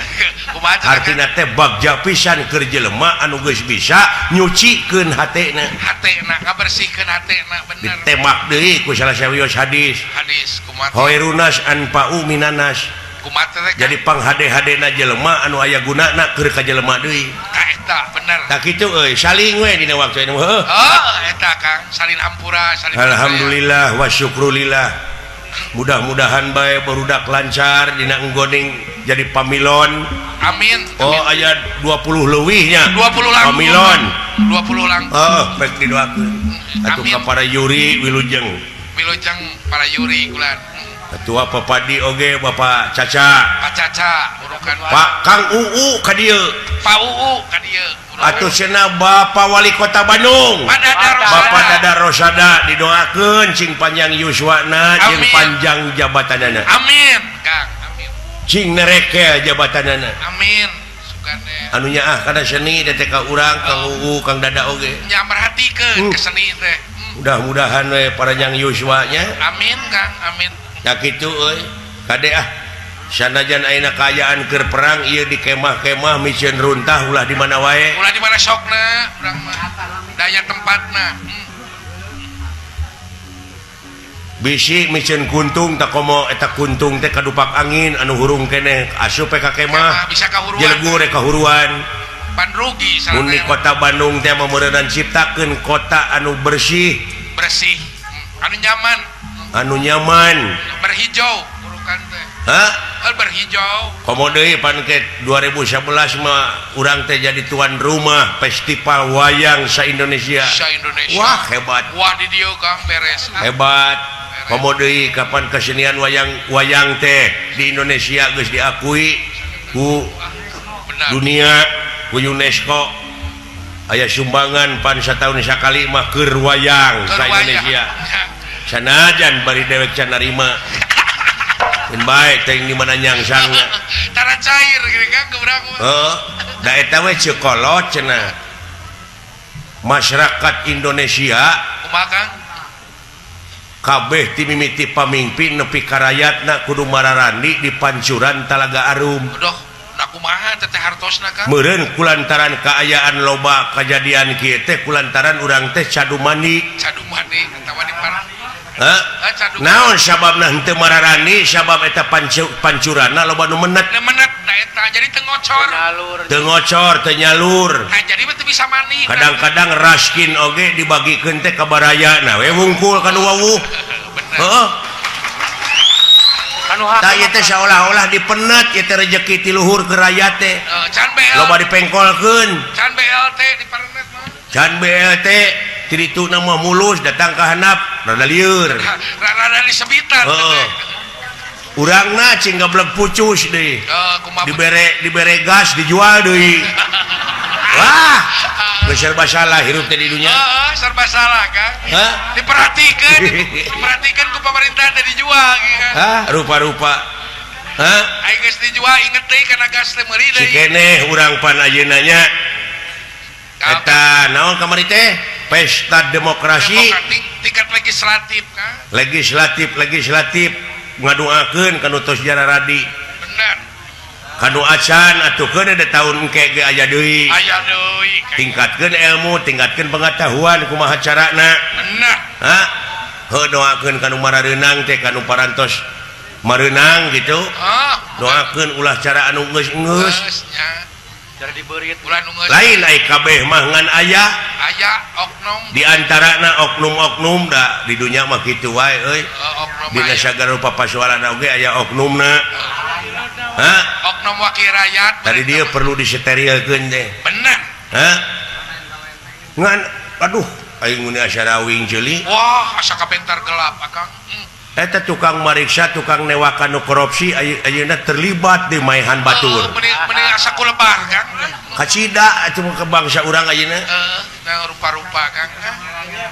Speaker 2: Kumaha teh?
Speaker 1: Hartina teh bagja pisan keur jelema anu geus bisa nyucikeun hatena.
Speaker 2: Hatena ngabersihkeun hatena bener.
Speaker 1: Ditemak deui ku salah sawios hadis.
Speaker 2: Hadis kumaha?
Speaker 1: Khairunas anfa'u minanas.
Speaker 2: Kumaha teh?
Speaker 1: Jadi panghade-hadena jelema anu aya gunana keur ka jelema deui.
Speaker 2: Ka eta bener.
Speaker 1: Tah kitu euy saling we dina waktu ini heuh.
Speaker 2: Heuh eta Kang salin hampura salin.
Speaker 1: Alhamdulillah wa syukrulillah. Mudah-mudahan bae barudak lancar dina enggoning jadi pamilon.
Speaker 2: Amin.
Speaker 1: Oh aya 20 leuwihnya.
Speaker 2: 20 langkung.
Speaker 1: Pamilon.
Speaker 2: 20 langkung.
Speaker 1: Heuh pek didoakeun. Atuh ka para Yuri wilujeng.
Speaker 2: Wilujeng para Yuri kulan.
Speaker 1: Ketua Papadi oge Bapak Caca.
Speaker 2: Pak Caca urukan.
Speaker 1: Pak Kang UU ka dieu.
Speaker 2: Pak UU ka dieu.
Speaker 1: Atuh cenah Bapak Wali Kota Bandung. Bapak Dada Rosada didoakeun cing panjang yuswana jeung panjang jabatanana.
Speaker 2: Amin, Kang. Amin.
Speaker 1: Cing nerekel jabatanana.
Speaker 2: Amin. Sugane.
Speaker 1: Anu nyaah kana seni teh ka urang Kang UU Kang Dada oge.
Speaker 2: Nya merhatikeun ke seni teh.
Speaker 1: Mudah-mudahan we paranjang yuswanya.
Speaker 2: Amin, Kang. Amin.
Speaker 1: Ya kitu euy. Kade ah. Sanajan ayeuna kaayaan keur perang ieu di kemah-kemah miceun runtah ulah di mana wae.
Speaker 2: Ulah di mana sokna urang mah. Daya tempatna.
Speaker 1: Bisi miceun kuntung tak komo eta kuntung teh kadupak angin anu hurung keneh asup ka kemah.
Speaker 2: Bisa kahuruan.
Speaker 1: Jelegur kahuruan.
Speaker 2: Pan rugi salah.
Speaker 1: Mun di kota Bandung teh meureunan ciptakeun kota anu bersih.
Speaker 2: Bersih. Anu nyaman.
Speaker 1: Anu nyaman.
Speaker 2: Berhijau urukan teh.
Speaker 1: Hah?
Speaker 2: Berhijau.
Speaker 1: Komo deui pan ke 2011 mah urang teh jadi tuan rumah festival wayang sa-Indonesia.
Speaker 2: Sa-Indonesia.
Speaker 1: Wah, hebat.
Speaker 2: Wah, di dieu Kang beres.
Speaker 1: Hebat. Komo deui kapan kesenian wayang teh di Indonesia geus diakui ku dunia, ku UNESCO. Aya sumbangan pan satahun sakali mah keur wayang sa Indonesia. Sanajan bari dewek can narima. Keun bae teh di mana nyangsangna.
Speaker 2: Tara cair gini kan ke urang mah.
Speaker 1: Heeh. Da eta we ceuk kolot cenah. Masyarakat Indonesia
Speaker 2: kumaha Kang?
Speaker 1: Kabeh ti mimiti pamingpin nepi ka rayatna kudu mararandi di pancuran Talaga Arum.
Speaker 2: Aduh, na kumaha teh hartosna Kang?
Speaker 1: Meureun kulantaran kaayaan loba kajadian kieu teh kulantaran urang teh cadu mandi.
Speaker 2: Cadu mandi atawa di par.
Speaker 1: Hah? Naon sababna henteu mararandi? Sabab eta pancuranna loba nu menet.
Speaker 2: Nu menet da eta jadi teu ngocor.
Speaker 1: Teu ngocor, teu nyalur.
Speaker 2: Nah, jadi mah teu bisa mandi.
Speaker 1: Kadang-kadang raskin oge dibagikeun teh ka barayana we wungkul ka nu wawuh. Heeh. Tah ieu teh saolah-olah dipenet ieu teh rejeki ti luhur ke rakyat teh.
Speaker 2: Can BLT.
Speaker 1: Loba dipengkolkeun.
Speaker 2: Can BLT diparenet mah.
Speaker 1: Can BLT ti dituna mah mulus datang ka handap rada lieur.
Speaker 2: Rada disebitan.
Speaker 1: Heeh. Urangna cing gablek pucus deui. Dibere gas dijual deui. Wah, geus serba salah hirup teh di dunya.
Speaker 2: Heeh, serba salah Kang.
Speaker 1: Hah?
Speaker 2: Diperhatikeun, diperhatikeun ku pemerintah teh dijual gitu kan.
Speaker 1: Hah, rupa-rupa. Hah?
Speaker 2: Ai geus dijual inget deui kana gas teh meuli deui.
Speaker 1: Si keneh urang pan ayeuna nya. Eta naon kamari teh? Pesta demokrasi
Speaker 2: tingkat legislatif Kang.
Speaker 1: Legislatif ngadoakeun ka nu tos jararadi.
Speaker 2: Bener.
Speaker 1: Kanu acan atuh keun da taun engke ge aya deui.
Speaker 2: Aya deui.
Speaker 1: Tingkatkeun ilmu, tingkatkeun pengetahuan kumaha carana.
Speaker 2: Bener.
Speaker 1: Hah? Heuh doakeun kanu marareunang teh kanu parantos mareunang gitu. Doakeun ulah cara anu geus-geus.
Speaker 3: Cara dibeurit
Speaker 2: ulah nu geus.
Speaker 1: Lain ai kabeh mah ngan aya.
Speaker 2: Aya oknum.
Speaker 1: Di antarana oknum-oknum da di dunya mah kitu wae euy. Dina sagala rupa pasualan oge aya oknumna. Hah?
Speaker 2: Oknum wakil rakyat.
Speaker 1: Tadi dia perlu diseterilkeun teh.
Speaker 2: Bener.
Speaker 1: Hah? Ngan aduh aing mun asa rawing ceuli.
Speaker 2: Wah, asa kapentar gelap akang.
Speaker 1: Eta tukang mariksa, tukang newakan nu korupsi ayeuna terlibat di maehan batur.
Speaker 2: Meuni asa kulebar Kang.
Speaker 1: Kacida atuh ke bangsa urang ayeuna.
Speaker 2: Heeh, nah rupa-rupa Kang.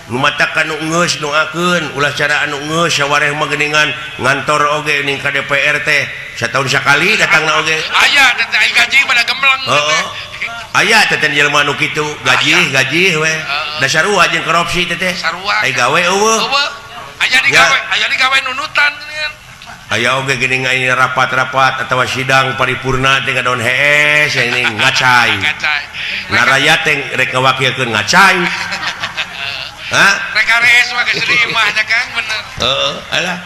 Speaker 1: Nu matakan nu geus doakeun ulah cara anu geus sawareh mah geuningan ngantor oge ning ka DPR teh sataun sakali datangna oge.
Speaker 2: Aya teh ai gaji pada gembleng
Speaker 1: teh. Aya teh teh jelema nu kitu, gaji we. Da sarua jeung korupsi teh teh. Ai gawe eueuh.
Speaker 2: Aya digawe, aya digawe nunutan geuningan.
Speaker 1: Aya oge geuning aya rapat-rapat atawa sidang paripurna teh ngadon hees ini ngacai. Nah rakyat teh rek ngawakilkeun ngacai. Hah?
Speaker 2: Rek arees mah geus di imahnya Kang bener.
Speaker 1: Heeh, alah.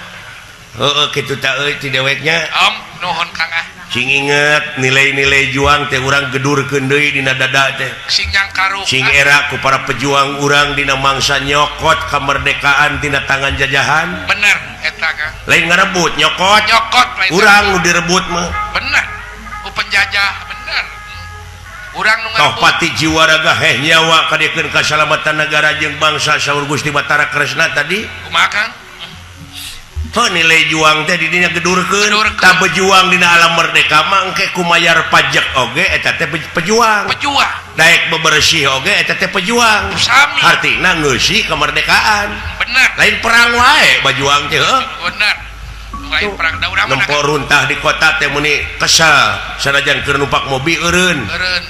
Speaker 1: Heeh kitu ta euy ti deweknya.
Speaker 2: Om, nuhun Kang ah.
Speaker 1: Sing inget nilai-nilai juang teh urang gedurkeun deui dina dada teh.
Speaker 2: Sing nyangkaruh.
Speaker 1: Sing era ku para pejuang urang dina mangsa nyokot kemerdekaan tina tangan jajahan.
Speaker 2: Bener eta Kang.
Speaker 1: Lain ngarebut nyokot.
Speaker 2: Nyokot lain
Speaker 1: urang nu direbut mah.
Speaker 2: Bener. Ku penjajah bener. Urang nu ngarebut.
Speaker 1: Toh pati jiwa raga heh nyawa kadiekeun kasalamatan negara jeung bangsa saur Gusti Batara Kresna tadi.
Speaker 2: Kumaha Kang?
Speaker 1: Heuh nilai juang teh di dinya gedurkeun. Tah berjuang dina alam merdeka mah engke kumayar pajak oge eta teh pejuang.
Speaker 2: Pejuang.
Speaker 1: Daek bebersih oge eta teh pejuang.
Speaker 2: Sami.
Speaker 1: Hartina ngeusi kemerdekaan.
Speaker 2: Bener.
Speaker 1: Lain perang wae bajuang teh heuh.
Speaker 2: Bener. Lain perang da urang mah
Speaker 1: nempo runtah di kota teh meuni kesel sanajan keur numpak mobil eureun.
Speaker 2: Eureun.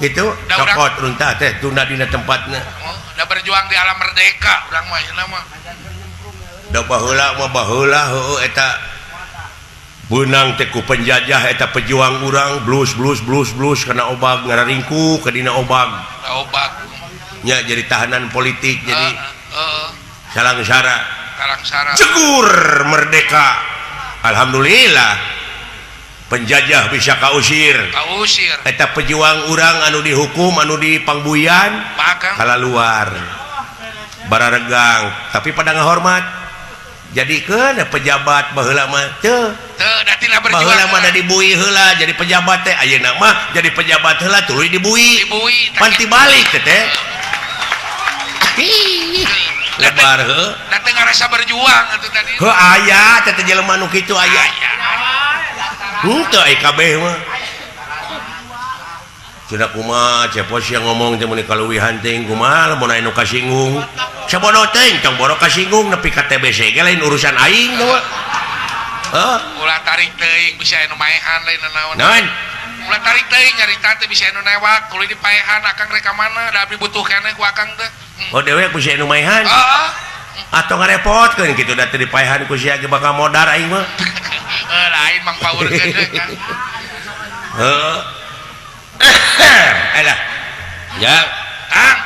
Speaker 1: Gitu cokot runtah teh tunda dina tempatna.
Speaker 2: Oh, da berjuang di alam merdeka urang mah ayeuna mah.
Speaker 1: Da baheula mah baheula heueuh eta beunang teh ku penjajah eta pejuang urang blus blus blus blus kana obag ngararingku ka dina obag.
Speaker 2: Obag.
Speaker 1: Nya jadi tahanan politik jadi salangsara.
Speaker 2: Salangsara.
Speaker 1: Jegur merdeka. Alhamdulillah. Penjajah bisa kausir.
Speaker 2: Kausir.
Speaker 1: Eta pejuang urang anu dihukum anu dipangbuyan kalaluar. Bararegang tapi pada ngahormat. Jadi keun pejabat baheula mah teu.
Speaker 2: Teu da tina berjuang.
Speaker 1: Baheula mah da dibui heula jadi pejabat teh ayeuna mah jadi pejabat heula tuluy dibui.
Speaker 2: Dibui.
Speaker 1: Pan tibalik teh teh. Lebar heuh.
Speaker 2: Da teu ngarasa berjuang atuh tadi.
Speaker 1: Heuh aya teh teh jelema nu kitu aya. Henteu ai kabeh mah. Cenah kumaha cepos yang ngomong teh mun kaluwihan teuing kumaha lamun aya nu kasinggung. Sabodo teuing tong boro kasinggung nepi ka TBC ge lain urusan aing teh mah. Heuh.
Speaker 2: Ulah tarik teuing bisa anu maehan lain naon.
Speaker 1: Naon?
Speaker 2: Ulah tarik teuing nyarita teh bisa anu newak tuluy dipaehan akang rek ka mana da abdi butuh keneh ku akang teh.
Speaker 1: Oh dewek ku si anu maehan.
Speaker 2: Heeh.
Speaker 1: Atau ngarepotkeun kitu da teu dipaehan ku sia ge bakal modar aing mah.
Speaker 2: Heuh lain mang paurkeun teh Kang.
Speaker 1: Heuh. Alah. Ya.
Speaker 2: Kang.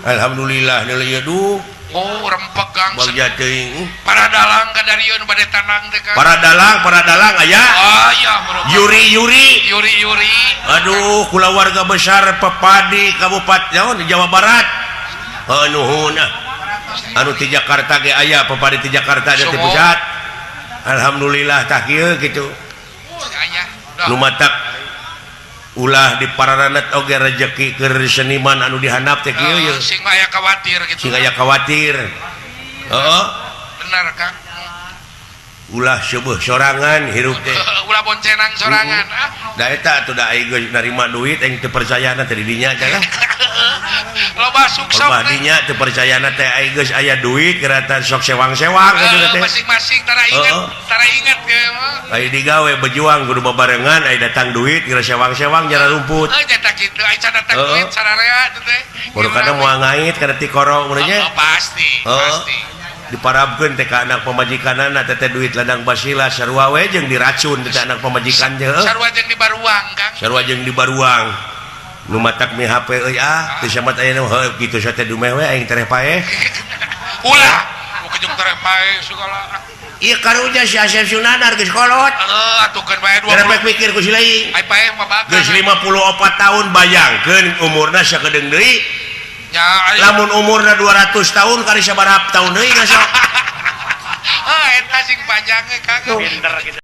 Speaker 1: Alhamdulillah deuleu ieu duh.
Speaker 2: Oh, rempeg Kang.
Speaker 1: Bagja teuing.
Speaker 2: Para dalang ka darieun bade tanang teh Kang.
Speaker 1: Para dalang aya.
Speaker 2: Aya
Speaker 1: Yuri Yuri.
Speaker 2: Yuri Yuri.
Speaker 1: Aduh, kulawarga besar Pepadi Kabupaten naon di Jawa Barat. Heuh nuhun ah. Anu ti Jakarta ge aya Pepadi ti Jakarta da ti pusat. Alhamdulillah tah kieu kitu.
Speaker 2: Aya.
Speaker 1: Nu matak ulah di pararanet oge rejeki keur seniman anu dihandap teh kieu ye.
Speaker 2: Sing aya khawatir gitu.
Speaker 1: Sing aya khawatir. Heeh.
Speaker 2: Benar Kang.
Speaker 1: Ulah seueuh sorangan hirup teh.
Speaker 2: Ulah boncenang sorangan ah.
Speaker 1: Da eta atuh da aing geus narima duit aing teu percayana teh di dinya teh lah.
Speaker 2: Loba sukses.
Speaker 1: Loba dinya teu percayana teh aing geus aya duit geratan sok sewang-sewang kitu teh.
Speaker 2: Masing-masing tara inget, tara inget ge mah.
Speaker 1: Ai digawe berjuang kudu babarengan ai datang duit geura sewang-sewang jara rumput.
Speaker 2: Heuh nya kitu ai can datang duit sararea teh teh.
Speaker 1: Baru kadang moal ngait kana tikoro mun nya.
Speaker 2: Pasti, pasti.
Speaker 1: Diparabkeun teh ka anak pamajikanana teh teh duit ladang basila sarua we jeung diracun teh anak pamajikan teh.
Speaker 2: Sarua jeung dibaruang Kang.
Speaker 1: Sarua jeung dibaruang. Nu matak mi HP euy ah teu samat aya nu heuh kitu sa teh dumeh we aing tereh paeh.
Speaker 2: Ulah, nu kejung tereh paeh segala.
Speaker 1: Ieu karunya si Asep Sunandar geus kolot.
Speaker 2: Heuh atuh keun bae 20.
Speaker 1: Repek pikir ku si lain.
Speaker 2: Ai paeh mah bakal.
Speaker 1: Geus 54 tahun bayangkeun umurna sakedeung deui.
Speaker 2: Ya,
Speaker 1: lamun umurna 200 tahun kali sabaraha tahun deui sok.
Speaker 2: Ah eta sing panjang ge Kang.
Speaker 3: Pinter gitu.